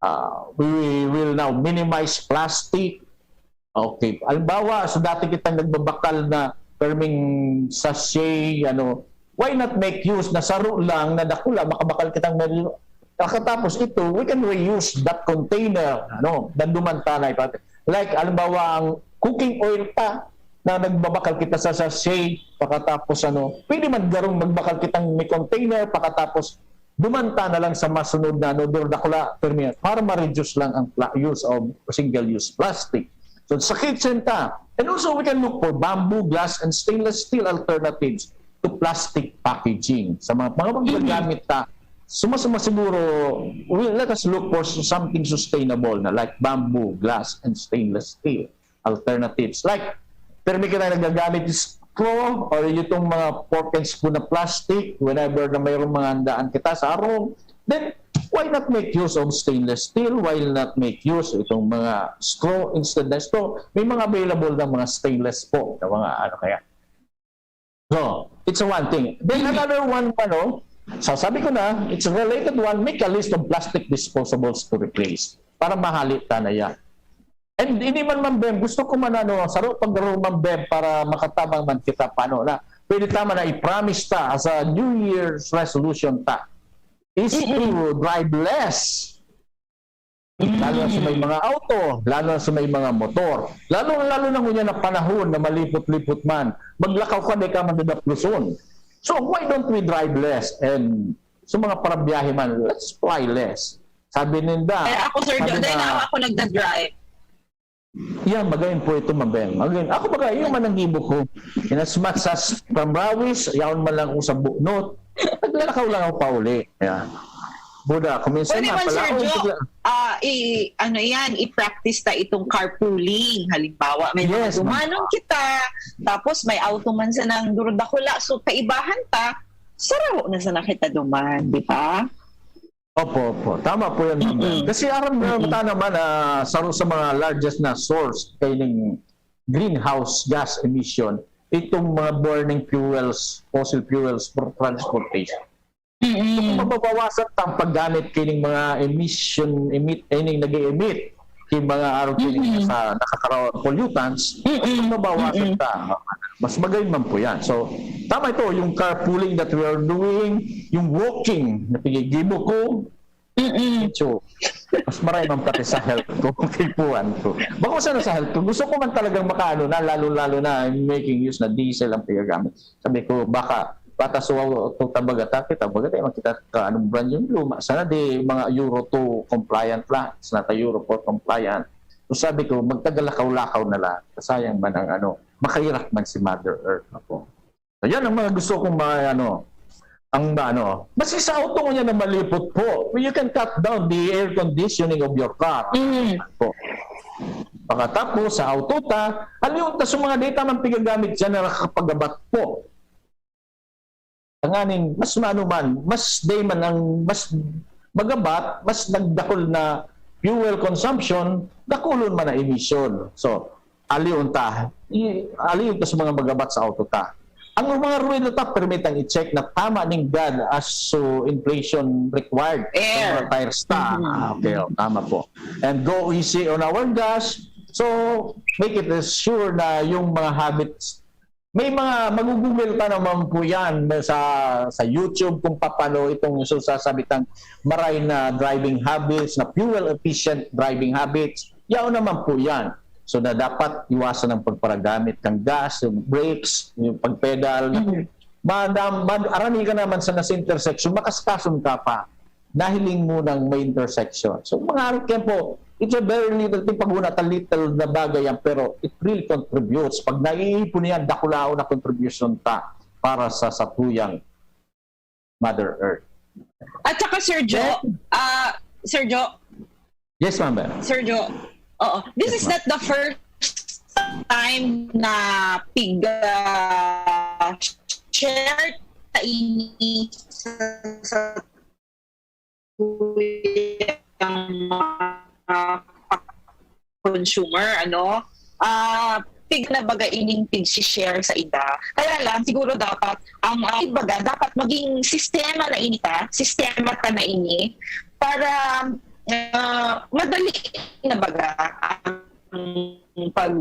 ah, we will now minimize plastic. Okay. Halimbawa, so dati kitang nagbabakal na perming sachet, ano, why not make use na saro lang na dakula, makabakal kitang medyo, pagkatapos ito, we can reuse that container, ano, danduman tanay pati. Like, halimbawa, ang cooking oil pa, na nagbabakal kita sa sachet, pagkatapos, ano, pwede man garong magbakal kitang may container, pagkatapos, duman ta na lang sa masunod na, ano, dur dakula, permi, para ma-reduce lang ang pla- use of single-use plastic. So, sa kitchen ta. And also, we can look for bamboo, glass, and stainless steel alternatives to plastic packaging. Sa mga, mga magagamit ta, suma-suma siguro, we, let us look for something sustainable na like bamboo, glass, and stainless steel alternatives. Like, permi kita nagagamit straw or itong mga fork and spoon na plastic whenever na mayroong mga handaan kita sa harong, then why not make use of stainless steel? Why not make use itong mga straw instead na straw? May mga available na mga stainless po na mga ano kaya. So, it's a one thing. Then another one pa, no? So, sabi ko na, it's a related one, make a list of plastic disposables to replace. Para mahali ta na yan. And hindi man, Ma'am Bem, gusto ko man ano, saro pag Ma'am Bem para makatabang man kita paano na. Pwede ta man na i-promise ta as a New Year's resolution ta is to drive less. Lalo na sa may mga auto, lalo na sa may mga motor. Lalo, lalo na ngunyan na panahon na malipot-lipot man, maglakaw ka, di ka madadapluson. So, why don't we drive less? And sa mga parabiyahe man, let's fly less. Sabi ninda, Eh, ako, Sir sabi Joe, dahil na- ako, ako nagda-drive. Yan, magayon po ito, Ma'am Bem. Again, ako baga, yun man ang gibo ko. In as much as from Rawis, yaon man lang kung sa Bunot, naglalakaw lang ako pauli. Yan. Buda, kung minsan Pwede na man, Sir pala, Joe, bigla- ah, i, ano yan, i-practice ta itong carpooling. Halimbawa, may Yes, mga ma'am. dumanon kita, tapos may auto man sa nang durudakula, so kaibahan ta, saraho na sana kita duman, di ba? Opo, opo. Tama po yan, Ma'am Bem. Mm-mm. Kasi aram na Mm-mm. ta naman, ah, sa, sa mga largest na source kaining greenhouse gas emission, itong mga burning fuels, fossil fuels for transportation. So, kung Mm-mm. mababawasan ta ang paggamit kining mga emission, emit, ining nag-emit, yung mga araw kining Mm-mm. sa nakakaraw pollutants, Mm-mm. mabawasan Mm-mm. ta. Mas magayon man po yan. So, tama ito, yung carpooling that we are doing, yung walking na pigigibo ko, Mm-mm. so, mas maray man pati sa health ko, kaipuhan ko. Bako sana sa health ko, gusto ko man talagang makaano na, lalo-lalo na I'm making use na diesel ang pigagamit. Sabi ko, baka, bata suwa to tabaga ta, kita, baga tayo makita ka anong brand yung luma. Sana di mga Euro two compliant lang, sana tayo Euro four compliant. So sabi ko, magtagalakaw-lakaw na lang. Sayang man ang ano, makahirak man si Mother Earth ako. So yan ang mga gusto kong mga ano, ang ano, basta sa auto mo yan na malipot po, you can cut down the air conditioning of your car. Mm. Po. Pagkatapos, sa auto ta, aliyon ta sa mga data man pigagamit dyan na nakakapagabat po. Tanganing, mas maano man, mas day man ang, mas magabat, mas nagdakol na fuel consumption, dakulon man na emission. So, aliyon ta, i- aliyon ta sa mga magabat sa auto ta. Ang mga ruweda ta, permitang i-check na tama ning God as to inflation required sa Air. mga tires ta. Mhm. Ah, okay, oh, tama po. And go easy on our gas. So, make it sure na yung mga habits, may mga magugugol ka naman po yan sa, sa YouTube kung paano itong susasabitang maray na driving habits, na fuel efficient driving habits. Yaon naman po yan. So na dapat iwasan ang pagparagamit ng gas, yung brakes, yung pagpedal. Mhm. Madam, mad, arami ka naman sa nasa intersection, makaskason ka pa. Nahiling mo ng may intersection. So mga arog yan po, it's a very little thing, pag una ta little na bagay yan, pero it really contributes. Pag naiipon yan, dakulaon na contribution ta para sa satuyang Mother Earth. At saka, Sir Joe, ah, Sir Joe, Yes, Ma'am Bem. Sir Joe, oo, this Yes, is ma'am. not the first time na pig ah, share ta ini sa, sa ang mga consumer, ano, ah, pig na baga ining pig-share sa ida. Kaya lang, siguro dapat, ang ah, baga, dapat maging sistema na ini ta, sistema ta na ini, para ah, madali na baga ang pag,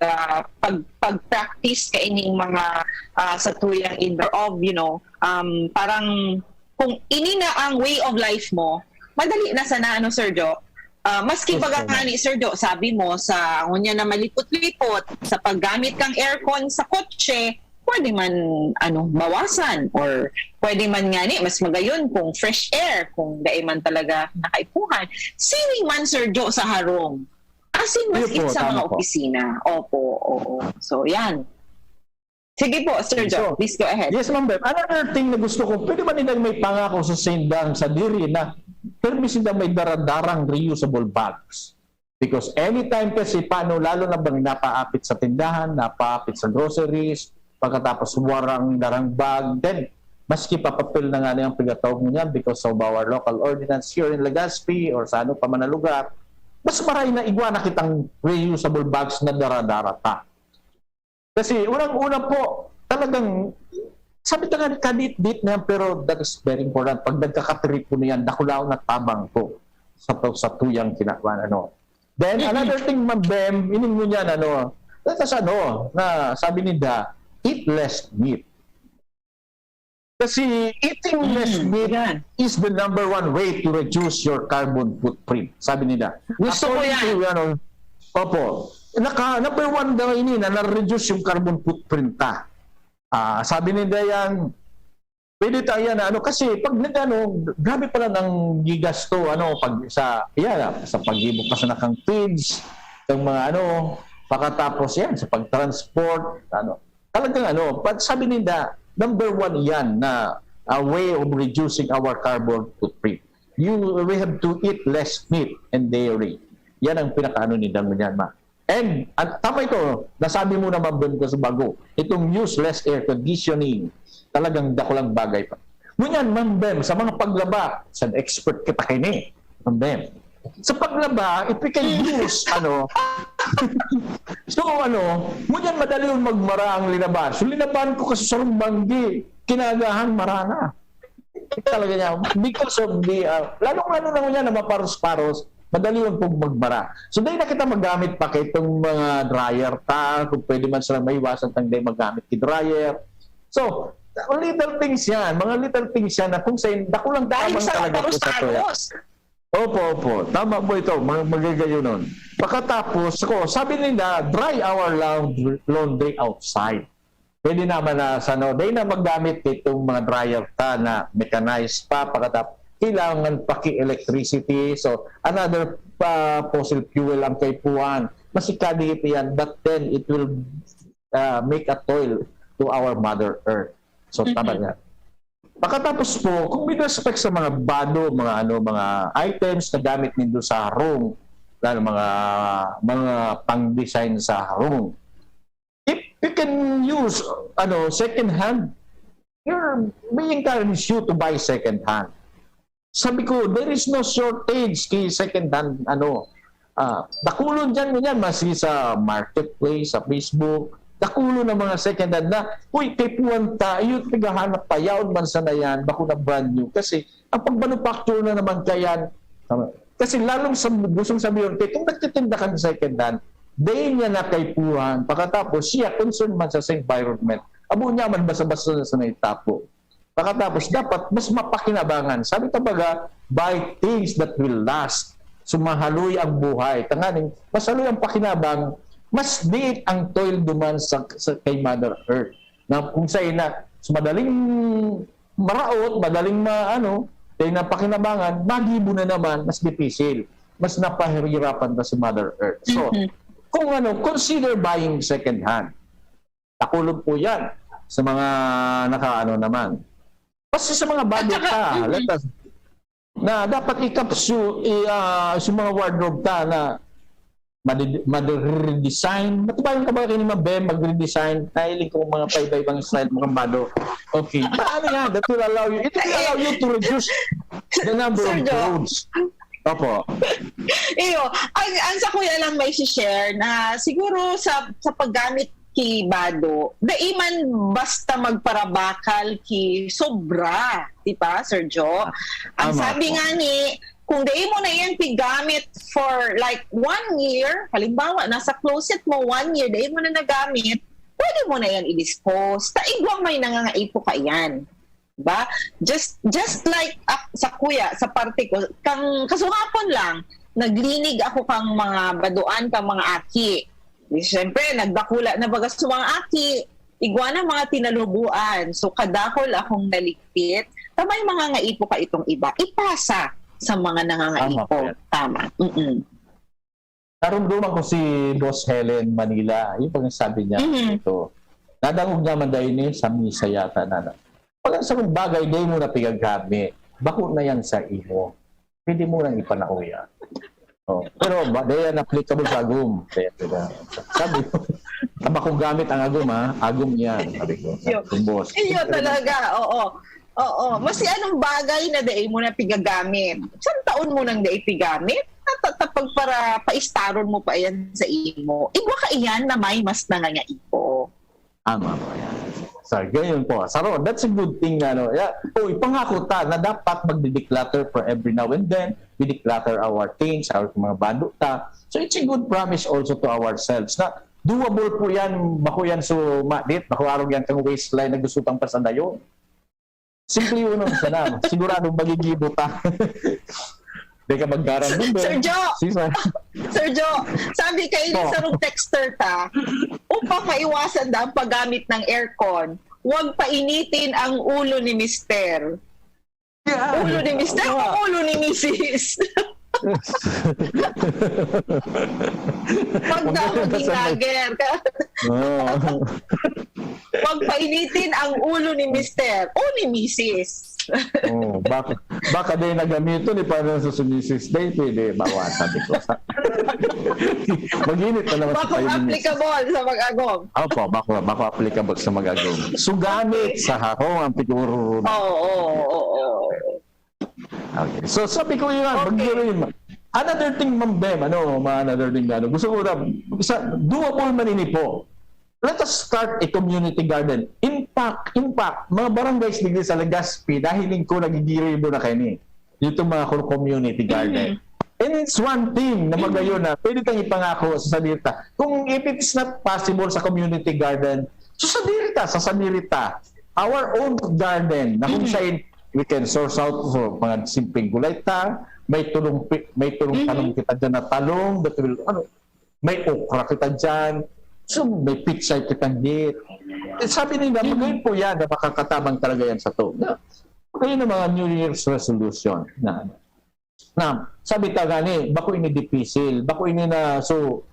ah, pag, pag-practice kaining mga ah, sa tuyang indoor of, you know, um, parang kung ini na ang way of life mo, madali na sana, ano, Sir Jo? Ah, maski Yes, baga ma'am. Nga ni Sir Jo, sabi mo, sa ngunyan na malipot-lipot, sa paggamit kang aircon sa kotse, pwede man, ano, bawasan, or pwede man nga ni, mas magayon kung fresh air, kung dai man talaga nakaipuhan. Sining man, Sir Jo, sa harong. As in, mas Ayun po, in sa tama mga po. Opisina. Opo, oo. So, yan. Sige po, Sir Jo, So, please go ahead. Yes, Ma'am Beb. Another thing na gusto ko, pwede ba nilang may pangako sa sindang sa diri na permi sila may daradarang reusable bags? Because anytime kasi paano, lalo na bang napaapit sa tindahan, napaapit sa groceries, pagkatapos warang darang bag, then maski papapil na nga niyang pigatawag mo niyan because of our local ordinance here in Legazpi or sa ano pa man na lugar, mas maray na igwa na kitang reusable bags na dara-dara ta. Kasi unang-una po, talagang, sabi ta nga, kadit-dit na yan, pero that is very important. Pag nagkakatrip po na yan, dakulaon na tabang po sa, sa tuyang kinakuan, ano. Then, Mm-mm. Another thing, Ma'am Bem, ining mo niyan, ano, let us, ano, na sabi ninda, eat less meat. Kasi eating less Mm, meat yan. is the number one way to reduce your carbon footprint. Sabi nila. Gusto ko According yan. To, ano, opo. Naka, number one daw ini na na-reduce yung carbon footprint ta. Ah, sabi ni Dayan, pwede tayo yan, ano, kasi pag nag-ano, grabe pala nang gigasto, ano, pag sa, yan, sa paggibo ka sa nakang feeds, yung mga ano, pagkatapos yan, sa pag-transport, ano, talagang ano, pag sabi nila, number one yan na a way of reducing our carbon footprint. You, we have to eat less meat and dairy. Yan ang pinakaano ni Dang Myanmar. And, at tama ito, nasabi mo naman, Ben, ko sa bago, itong useless air conditioning, talagang dakulang bagay pa. Ngunyan, Ma'am Bem, sa mga paglaba, sa expert kita kini, Ma'am Bem. Sa paglaba, if we can use, ano, so, ano, ngunyan madali yung magmara ang linaban. So, linaban ko kasi sa rumbanggi, kinagahan, mara na. Talaga niya, because of the, uh, lalong-lalo na ngunyan na maparos-paros, madali yung pag magmara. So, dahil na kita magamit pa kay itong mga dryer ta, kung pwede man sila maiwasan tang dahil magamit ki dryer. So, little things yan, mga little things yan na kung sa dakulang Dahil tabang sa talaga po sa tuya. paros-paros. Opo, opo. Tama po ito. Mag- magagayunon. Pagkatapos, ako, sabi nila, dry our laundry, laundry outside. Pwede naman na sa no, dahil na maggamit itong mga dryer ta na mechanized pa, pagkatapos kailangan pa ki electricity. So, another pa fossil fuel ang kaipuhan. Mas ikadikit yan, but then it will uh, make a toil to our Mother Earth. So, tama Mhm. yan. Pagkatapos po, kung with respect sa mga bado, mga ano, mga items na gamit nindo sa harong, lalo mga mga pang-design sa harong. If you can use ano, second hand, you're being encouraged you to buy second hand. Sabi ko, there is no shortage ki second hand ano. Ah, dakulon diyan ngunyan, masi sa marketplace, sa Facebook, dakulon ang mga second hand na, uy, kaipuhan ta, iyo naghahanap pa, yaon man sana yan, bako na brand new. Kasi, ang pag-manufacture na naman kayan, tama. Kasi lalong sa, gustong sabihin, kaya kung nagtitinda ka ng second hand, dahil niya na kaipuhan, pagkatapos siya concern man sa, sa environment, abo niya man basa-basa na sa naitapo. Pagkatapos, dapat mas mapakinabangan. Sabi ka baga, buy things that will last. Sumahaloy ang buhay. Tanganing, mas haloy ang pakinabang, mas diit ang toil duman sa, sa kay Mother Earth. Na kung sa ina, so madaling maraot, madaling ma, ano, kaya na pakinabangan, magibo na naman, mas dipisil. Mas napahirapan na si Mother Earth. So, Mhm. kung ano, consider buying second hand. Dakulon po yan sa mga nakaano naman. Kasi sa mga bado At saka, ta, mhm. let us, na dapat i-capsule, i, ah, sa mga wardrobe ta na madi- madi-redesign. Matubayan ka ba kayo ni Ma'am Bem mag-redesign? Nahiling ko mga paiba-ibang style, mga bado. Okay. Paano yan? That will allow you, it will allow you to reduce the number of Sir Jo. clothes. Opo. Iyo, ang, ang sa kuya lang may share na siguro sa sa paggamit ki bado, dai man basta magparabakal ki sobra, di ba, Sir Jo? Ang Tama sabi po. Nga ni, kung dai mo na yan pigamit for like one year, halimbawa, nasa closet mo one year, dai mo na nagamit, pwede mo na yan i-dispose. Ta igwang may nangangaipo ka yan. Diba? Just just like ah, sa kuya, sa parte ko, kang kasungapon lang, naglinig ako kang mga baduan, kang mga aki. Di, syempre, nagdakula na baga sa mga aki, igwa na mga tinalubuan. So, kadakol akong naligpit. Tamay mga ngaipo ka itong iba. Ipasa sa mga nangangaipo. Tama po yan. Tama. Mm-mm. Narumduman ko si Boss Helen Manila, yung pagsasabi niya Mhm. ito. Nadangog naman dahil ni sa misa yata na, na. Pag sa mong bagay, dahil mo na pigagami, bako na yan sa imo. Pwede mo nang ipanauya. Oh. Pero ba, dahil yan applicable sa agum. Kaya, kaya, sabi ko, "Tama kong gamit ang agum, ha? Agum yan." Sabi ko, Yo. "Kung boss." Iyo talaga, oo. Oo. Masi anong bagay na dai mo na pigagamit? Isang taon mo nang dai pigamit? Natatapag para paistaron mo pa yan sa imo. Igwa ka iyan na may mas nangangaipo. Tama po yan. So, ganyan po. Saro, that's a good thing na, ano, yeah. Oh, ipangako ta na dapat magdi-declutter for every now and then. We declutter our things, our mga bado ta. So, it's a good promise also to ourselves na doable po yan, bako yan so madit, bako arog yan kang waistline na gusto tang pasadayon. Simple yun ang sana. Siguradong magigibo ta. Di ka magkaran nun, Sir Ben. Joe! Sisa. Sir Joe, sabi kayo ni Po. Sarong Texter ta, upang maiwasan na ang paggamit ng aircon, huwag painitin ang ulo ni Mister. Ulo ni Mister o ulo ni Misis? Huwag na maging lager. Oh. Huwag painitin ang ulo ni Mister o ni Misis. Oh, baka, baka din nagamito ni para sa sumisis day, pwede bawasan dito. Mag-init na naman sa Baka tayo ni Misis. Applicable sa mag-agom. Opo, bako, bako applicable sa mag-agom. Sugamit sa harong ang pigururuna. Oo, oo, oo. Okay. So sabi ko yun, Okay. mag-dream. Another thing, Ma'am Bem, ano, ma- another thing, ano, gusto ko na, sa, doable man ini po. Let us start a community garden. In fact, in fact, mga barangays digdi sa Legazpi, dahil ko nagigiribo na kayo ni. Dito mga community garden. And it's one thing na magayon na pwede tayong ipangako sa sadiri ta. Kung if it's not possible sa community garden, so sadiri ta, sa sadiri ta, our own garden na kung saan we can source out for mga simpleng gulay ta, may tulong pi- may tulong Mhm. tanom kita dyan na talong that will ano may okra kita dyan, so may pichay kita dit. Eh, sabi nila, magayon po yan na makakatabang talaga yan sa to. Na, magayon ang mga New Year's resolution na na sabi ta gani, bako ini dipisil, bako ini na, so,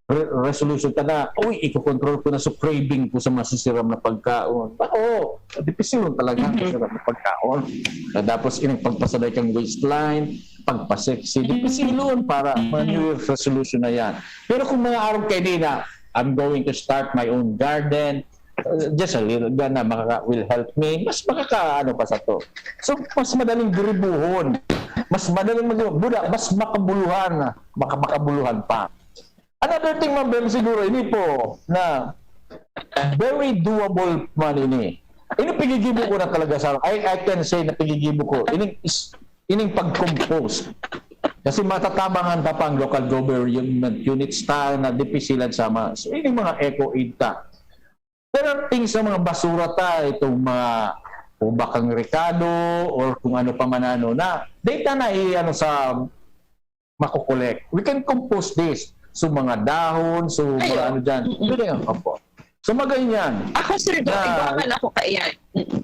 re- resolution ta na, uy, iko-control ko na so craving ko sa masisiram na pagkaon. Oo, dipisilon talaga ang masisiram na pagkaon. Na tapos ining pagpasaday kang waistline, pagpa-sexy, dipisilon para mga New Year's resolution na yan. Pero kung mga araw kayo din na, I'm going to start my own garden, uh, just a little, na makaka, will help me, mas makakaano pa sa to. So, mas madaling diribuhon. Mas madaling mag buda, mas makabuluhan, maka, makabuluhan pa. Another thing, Ma'am Bem, siguro, ini po na very doable man ini. Ini pigigibo ko na talaga sa, I, I can say na pigigibo ko. Ini is, ining pag-compose. Kasi matatabangan ta pang local government units ta na dipisilan sama. So, ini mga eco aid ta. There are things sa mga basura ta, itong mga ubakang rekado or kung ano pa man ano na data na i-ano sa makukolek. We can compose this. So mga dahon, so mga Ayun. ano dyan. Mm-mm. Pwede yan. Opo. So maganyan. Ako, Sir Joe, Na- iba man ako kaiyan. Mm-mm.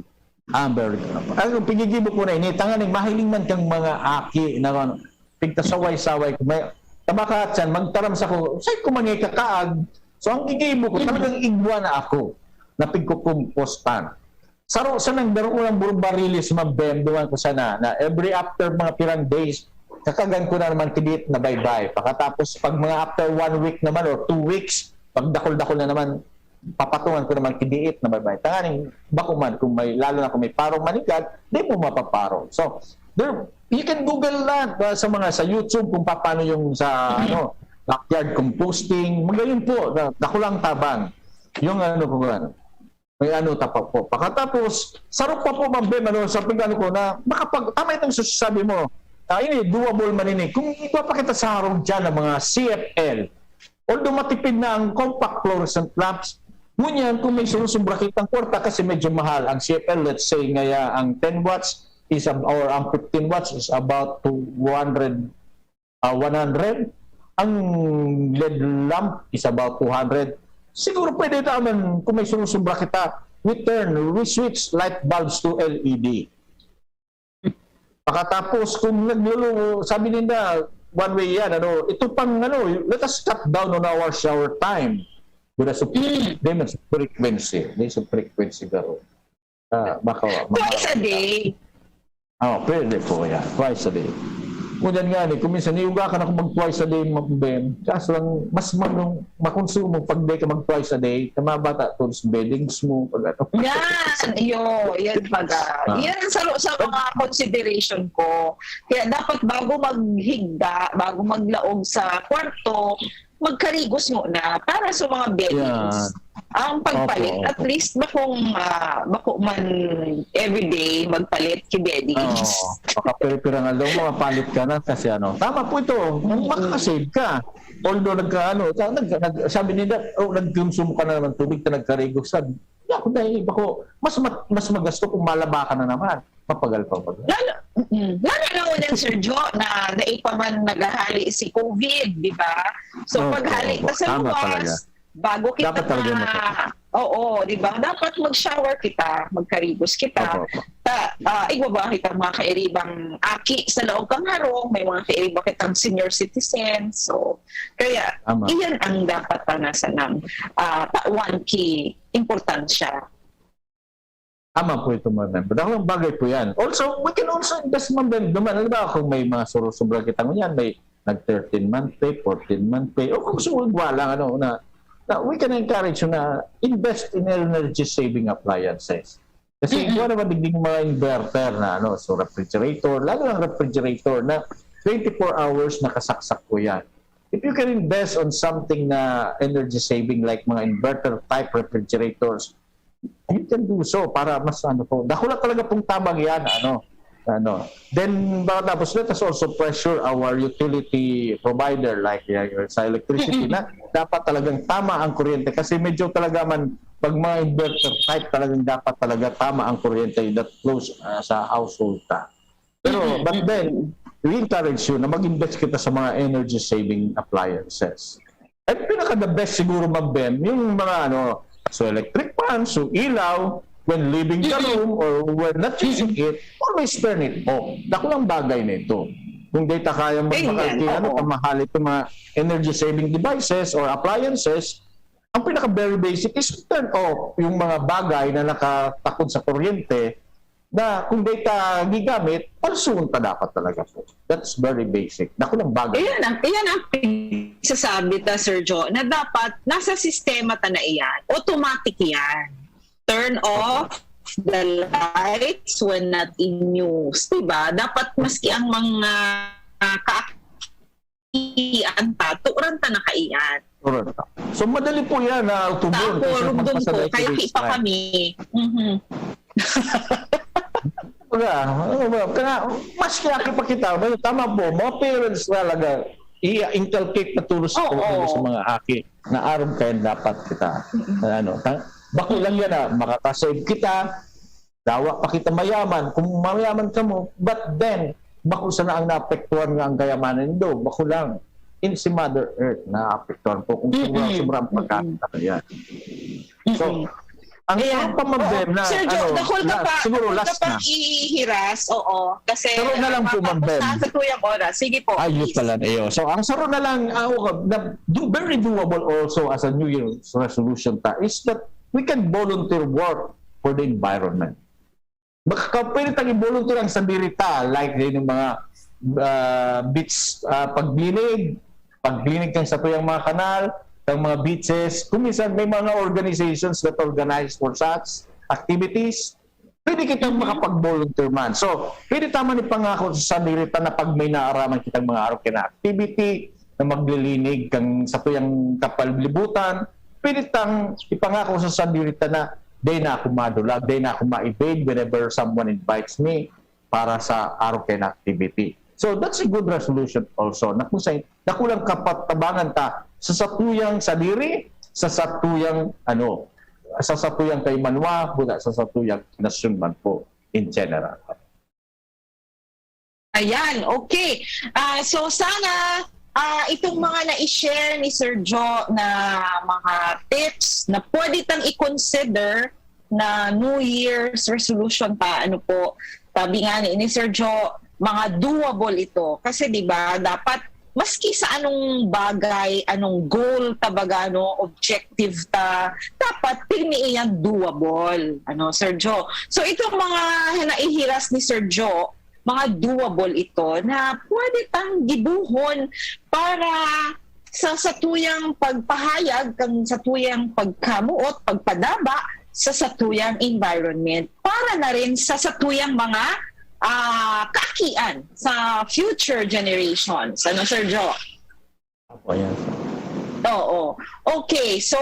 Ah, very good. Ang pigigibo ko na ini, tanganing mahiling man kang mga aki na ano, pigkasaway-saway ko. May tabaka at yan, magtaram sa ko, say ko man kakaag. So ang gigibo ko, talagang igwa na ako na pigkukumpostan. Saro sa nang daro ng burong barilis, Ma'am Bem, duman ko sana, na every after mga pirang days, kakagan ko na naman kidit na bye-bye. Pakatapos, pag mga after one week naman or two weeks, pag dakol-dakol na naman, papatungan ko naman kidiit na bye-bye. Tanganing, bako man, kung may, lalo na kung may parong manigad, di mo mapaparong. So, there, you can Google that uh, sa mga, sa YouTube kung paano yung sa, ano, backyard composting. Magayon po, na, dakulang tabang. Yung ano po, ano, may ano ta pa po. Pakatapos, sarok pa po, Ma'am Bem, ano, sa pag-ano ko na, makapag, tama itong sasabi mo. Ah, ini, doable man ini. Kung ipapakita sa harong dyan ng mga C F L, although matipid na ang compact fluorescent lamps, ngunyan kung may sumusubra kitang kwarta kasi medyo mahal. Ang C F L, let's say, ngaya ang ten watts is ab- or ang fifteen watts is about two hundred, uh, one hundred. Ang L E D lamp is about two hundred. Siguro pwede naman kung may sumusubra kita, we turn, we switch light bulbs to L E D. Pakatapos kung nagluluto, sabi ninda, one way yan, ano, ito pang ano, let us cut down on our shower time. With a sup- Mm. Di man sa frequency. Di sa frequency garo. Ah, baka Twice a day. Oh, pwede po yan. Twice a day. Ngunyan nga ni, kung minsan niuga ka na kung mag twice a day, Ma'am Bem. Kaso lang, mas manong, makonsumo pag di ka mag twice a day, na mga bata, todos beddings mo, pag ano. Yan, iyo, yan baga. Ah. Yan ang sa, sa mga consideration ko. Kaya dapat bago maghigda, bago maglaog sa kwarto, magkarigos muna para sa mga beddings. Yan. Ang pagpalit, Opo. At least bakong, ah, bako man everyday magpalit ki beddings. Oo. Baka pira-pira nga daw, mapalit ka na kasi ano. Tama po ito. Kung makakasave ka. Although nagkaano, sa- nag, nag, sabi nila, oh, nagkonsumo ka na naman tubig, ka nagkarigos. Sabi, Ako, dahil iba ko, mas mat-, mas magasto kung malabakan na naman. Mapagal pa ba? Lalo, mm, lalo na ulit, Sir Jo, na dai pa man naghahali si COVID, di ba? So, Opo, paghali opo. ta sa Tama luwas, talaga. bago kita Dapat talaga na, maka- oo, di ba? Dapat mag-shower kita, magkarigos kita. Opo, opo. Ta, ah, igwa ba kita mga kairibang aki sa laog kan harong, may mga kairiba kitang senior citizen. So, kaya Tama. iyan ang dapat pa nga sanang ah, tawan ki importansya. Tama po ito, Ma'am Bem. Dakulang bagay po yan. Also, we can also invest, Ma'am Bem. Duman, alam ba, kung may mga suro-sobra kita ngunyan, may nag thirteen month pay, fourteen month pay, o kung gusto mo, wala, ano, na, na we can encourage you na invest in energy saving appliances. Kasi Mm-mm. ikaw naman, digdi mga inverter na, ano, so refrigerator, lalo lang refrigerator na twenty-four hours nakasaksak po yan. If you can invest on something na energy saving, like mga inverter type refrigerators, you can do so para mas, ano po, dakula talaga pong tabang yan, ano, ano. Then, baka tapos, let us also pressure our utility provider, like, uh, sa electricity, na dapat talagang tama ang kuryente kasi medyo talaga man, pag mga inverter type, talagang dapat talaga tama ang kuryente that flows, uh, sa household ta. Pero, Mm-mm, but then, we encourage you na mag-invest kita sa mga energy saving appliances. At pinaka the best siguro, Ma'am Bem, yung mga, ano, so electric fan, so ilaw, when leaving the Mm-mm. room or when not using it, always turn it off. Dakulang bagay na ito. Kung data kaya Ganyan, magpakal-, ano, oo. Kamahal itong mga energy saving devices or appliances, ang pinaka very basic is turn off yung mga bagay na nakatakod sa kuryente na kung data gigamit, palsuon pa dapat talaga po. That's very basic. Dakulang bagay. Iyan ang, iyan ang pinagsasabi ta, Sir Jo, na dapat nasa sistema ta na iyan. Automatic iyan. Turn off the lights when not in use. Diba? Dapat maski ang mga uh, kaakian ta, turan ta na kaiyan. Correct. So, madali po yan na tugon. Ako, Kasi rugdon ko, magpasadya kaya sa di pa baseline. Kami. Mhm. Baga, ano ba? Kaya, mas kaya pa kita, may tama po, mga parents talaga, i-inculcate na tulos Oo. Talaga sa mga aki na aram kaya dapat kita. Na ano, ta-, bako lang yan na makakasave kita, dawa pa kita mayaman, kung mayaman ka mo, but then, bako sana ang naapektuhan nga ang kayamanan nindo, bako lang. In si Mother Earth, naapektuhan po kung Mm-mm. sobra, sobra ang pagkain Mm-mm. na yan. So, Mm-mm. ang Ayan. sarong pa, Ma'am Oh, Bem, na, Sir Jo, ano, dakul ka la-, pa, siguro dakul last ka pang na. Ihihiras, oo. Kasi Saro na lang po, matapos Ma'am Bem. na ang satuyang oras. Sige po, Ayun please. Pala. Iyo. So, ang saro na lang, ah, okay, na, do, very doable also as a New Year's resolution ta is that we can volunteer work for the environment. Makaka-, pwede tayong i-volunteer ang sadiri ta, like din yung mga ah, beach, ah, paglinig, paglinig ng satuyang mga kanal, ng mga beaches. Kung minsan may mga organizations that organize for such activities, pwede kitang makapag-volunteer man. So, pwede ta man ipangako sa sadiri ta na pag may naaraman kitang mga arog na activity, na maglilinig kan satuyang kapalibutan, pwede tang ipangako sa sadiri ta na, "Dai na ako madulag, dai na ako ma-evade whenever someone invites me para sa arog na activity." So, that's a good resolution also. Na kung sa, dakulang kapatabangan ta sa satuyang sadiri, sa satuyang, ano, sa satuyang kaimanuwa, buta sa satuyang nasyon man po in general. Ayan, okay. Ah, so sana ah, itong mga na-share ni Sir Jo na mga tips na pwede tang i-consider na New Year's resolution pa, ano po, sabi nga ni, ni Sir Jo, mga doable ito. Kasi 'di ba, dapat maski sa anong bagay, anong goal ta baga, no, objective ta, dapat pirmi iyang doable, ano, Sir Jo. So itong mga naihiras ni Sir Jo, mga doable ito na pwede tang gibohon para sa satuyang pagpahayag kan satuyang pagkamuot, pagpadaba sa satuyang environment, para na rin sa satuyang mga ah, kaakian sa future generations. Ano, Sir Jo? Opo, ayan. Oo. Okay, so,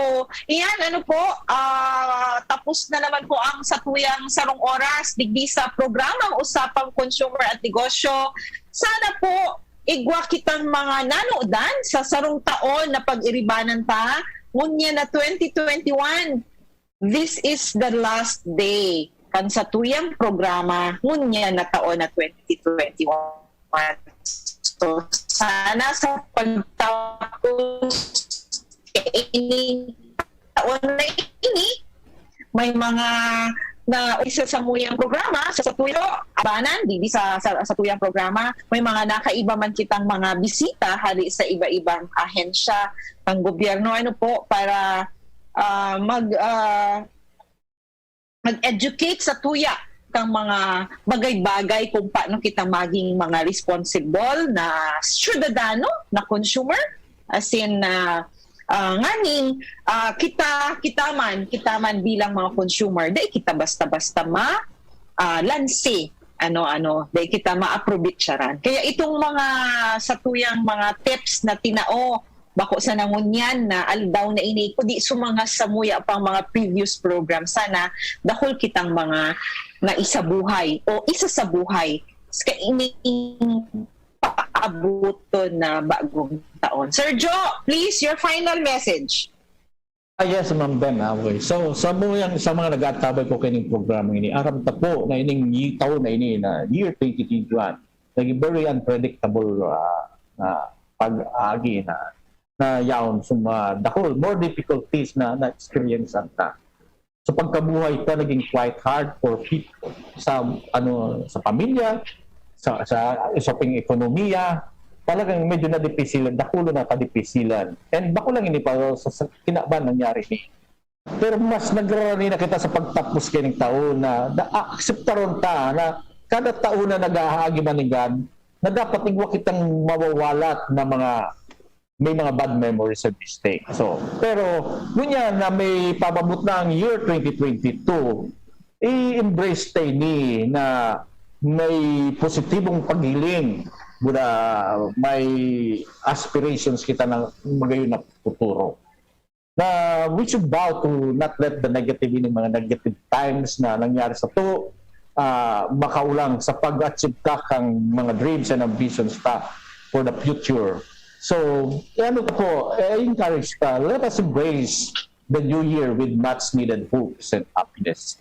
iyan, ano po, ah, tapos na naman po ang satuyang sarong oras digdi sa programang Usapang Consumer at Negosyo. Sana po, igwa kitang mga nanodan sa sarong taon na pag-iribanan ta, ngunyan na twenty twenty-one. this is the last day kan satuyang programa ngunyan na taon na twenty twenty-one. So, sana sa pagtapos kaini taon na ini, may mga na isa sa muyang programa sa satuyo, abanan, digdi sa, sa, sa tuyang programa, may mga nakaiba man kitang mga bisita hali sa iba-ibang ahensya ng gobyerno, ano po, para ah, mag, ah, mag-educate sa tuya kang mga bagay-bagay kung paano kita maging mga responsible na syudadano, na consumer, as in, ah, ah, nganing, ah, kita, kita man, kita man bilang mga consumer, dai kita basta-basta ma, ah, lansi, ano, ano, dai kita maaprobitsaran. Kaya itong mga satuyang mga tips na tinao, bako sa nangunyan na aldaw na ini, kundi sa mga samuya pang mga previous program. Sana dakul kitang mga naisabuhay o isa sa buhay sa kaining paabuton na bagong taon. Sir Jo, please, your final message. Ah, yes, Ma'am Ben. Ah, okay. So, sa mga, sa mga nag-aantabay po kaining programa ini, aram ta po na ining yi- taon na ini na year twenty twenty-one, naging very unpredictable ah, na pag-agi na na yaon sa mga dakul, more difficulties na na-experience ta. Sa pagkabuhay ta, naging quite hard for people sa ano sa pamilya, sa sa sa pang ekonomiya, talagang medyo nadipisilan, dakulo na kadipisilan. And bako lang ini para sa, sa kinaban nangyari ni. Pero mas nagrarani na kita sa pagtapos kaining taon na, na akseptaron ta na kada taon na nag-aagi man nin gan, na dapat igwa kitang mawawalat na mga may mga bad memories and mistake. So, pero ngunyan na may pababot na ang year twenty twenty-two, i-embrace ta ini na may positibong paghiling, buda may aspirations kita na magayon na futuro. Na we should vow to not let the negative, ini mga negative times na nangyari sa to, ah, makaulang sa pag-achieve ta kang mga dreams and ambitions ta for the future. So, eh, ano ta po, eh, encourage ta, let us embrace the new year with much needed hopes and happiness.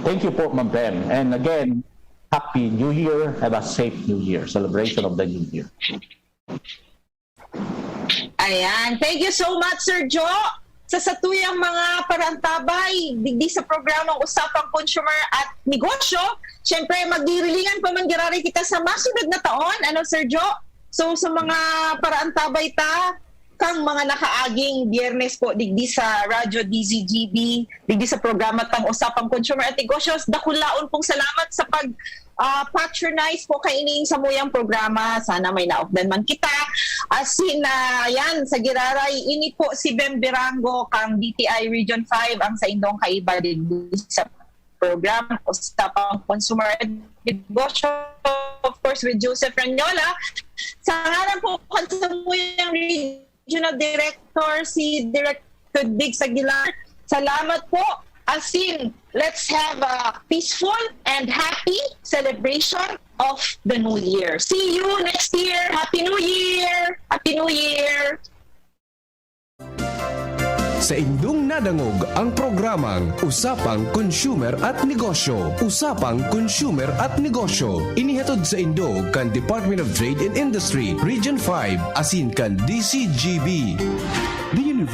Thank you po, Ma'am Ben. And again, Happy New Year. Have a safe New Year. Celebration of the New Year. Ayan. Thank you so much, Sir Jo. Sa satuyang mga parantabay, digdi sa programang Usapang Consumer at Negosyo, syempre, magdirilingan pa man giraray kita sa masunod na taon. Ano, Sir Jo? So, sa mga parantabay ta, kang mga nakaaging Biyernes po, digdi sa Radyo D Z G B, digdi sa programa tang Usapang Consumer at Negosyo, dakulaon pong salamat sa pag ah, patronize po kaining samuyang programa. Sana may naupdan man kita. Asin na yan, sa giraray, ini po si Ben Birango kang D T I Region five, ang saindong kaiba digdi sa program, Usapang Consumer at Negosyo, of course, with Joseph Ranyola. Sa ngaran po kan samuyang Regional Director, si Direk Diggs Aguilar, salamat po. Asin, let's have a peaceful and happy celebration of the New Year. See you next year. Happy New Year! Happy New Year! Sa indong nadangog ang programang Usapang Consumer at Negosyo. Usapang Consumer at Negosyo. Inihatod sa indo kan Department of Trade and Industry, Region five, asin kan D C G B. The University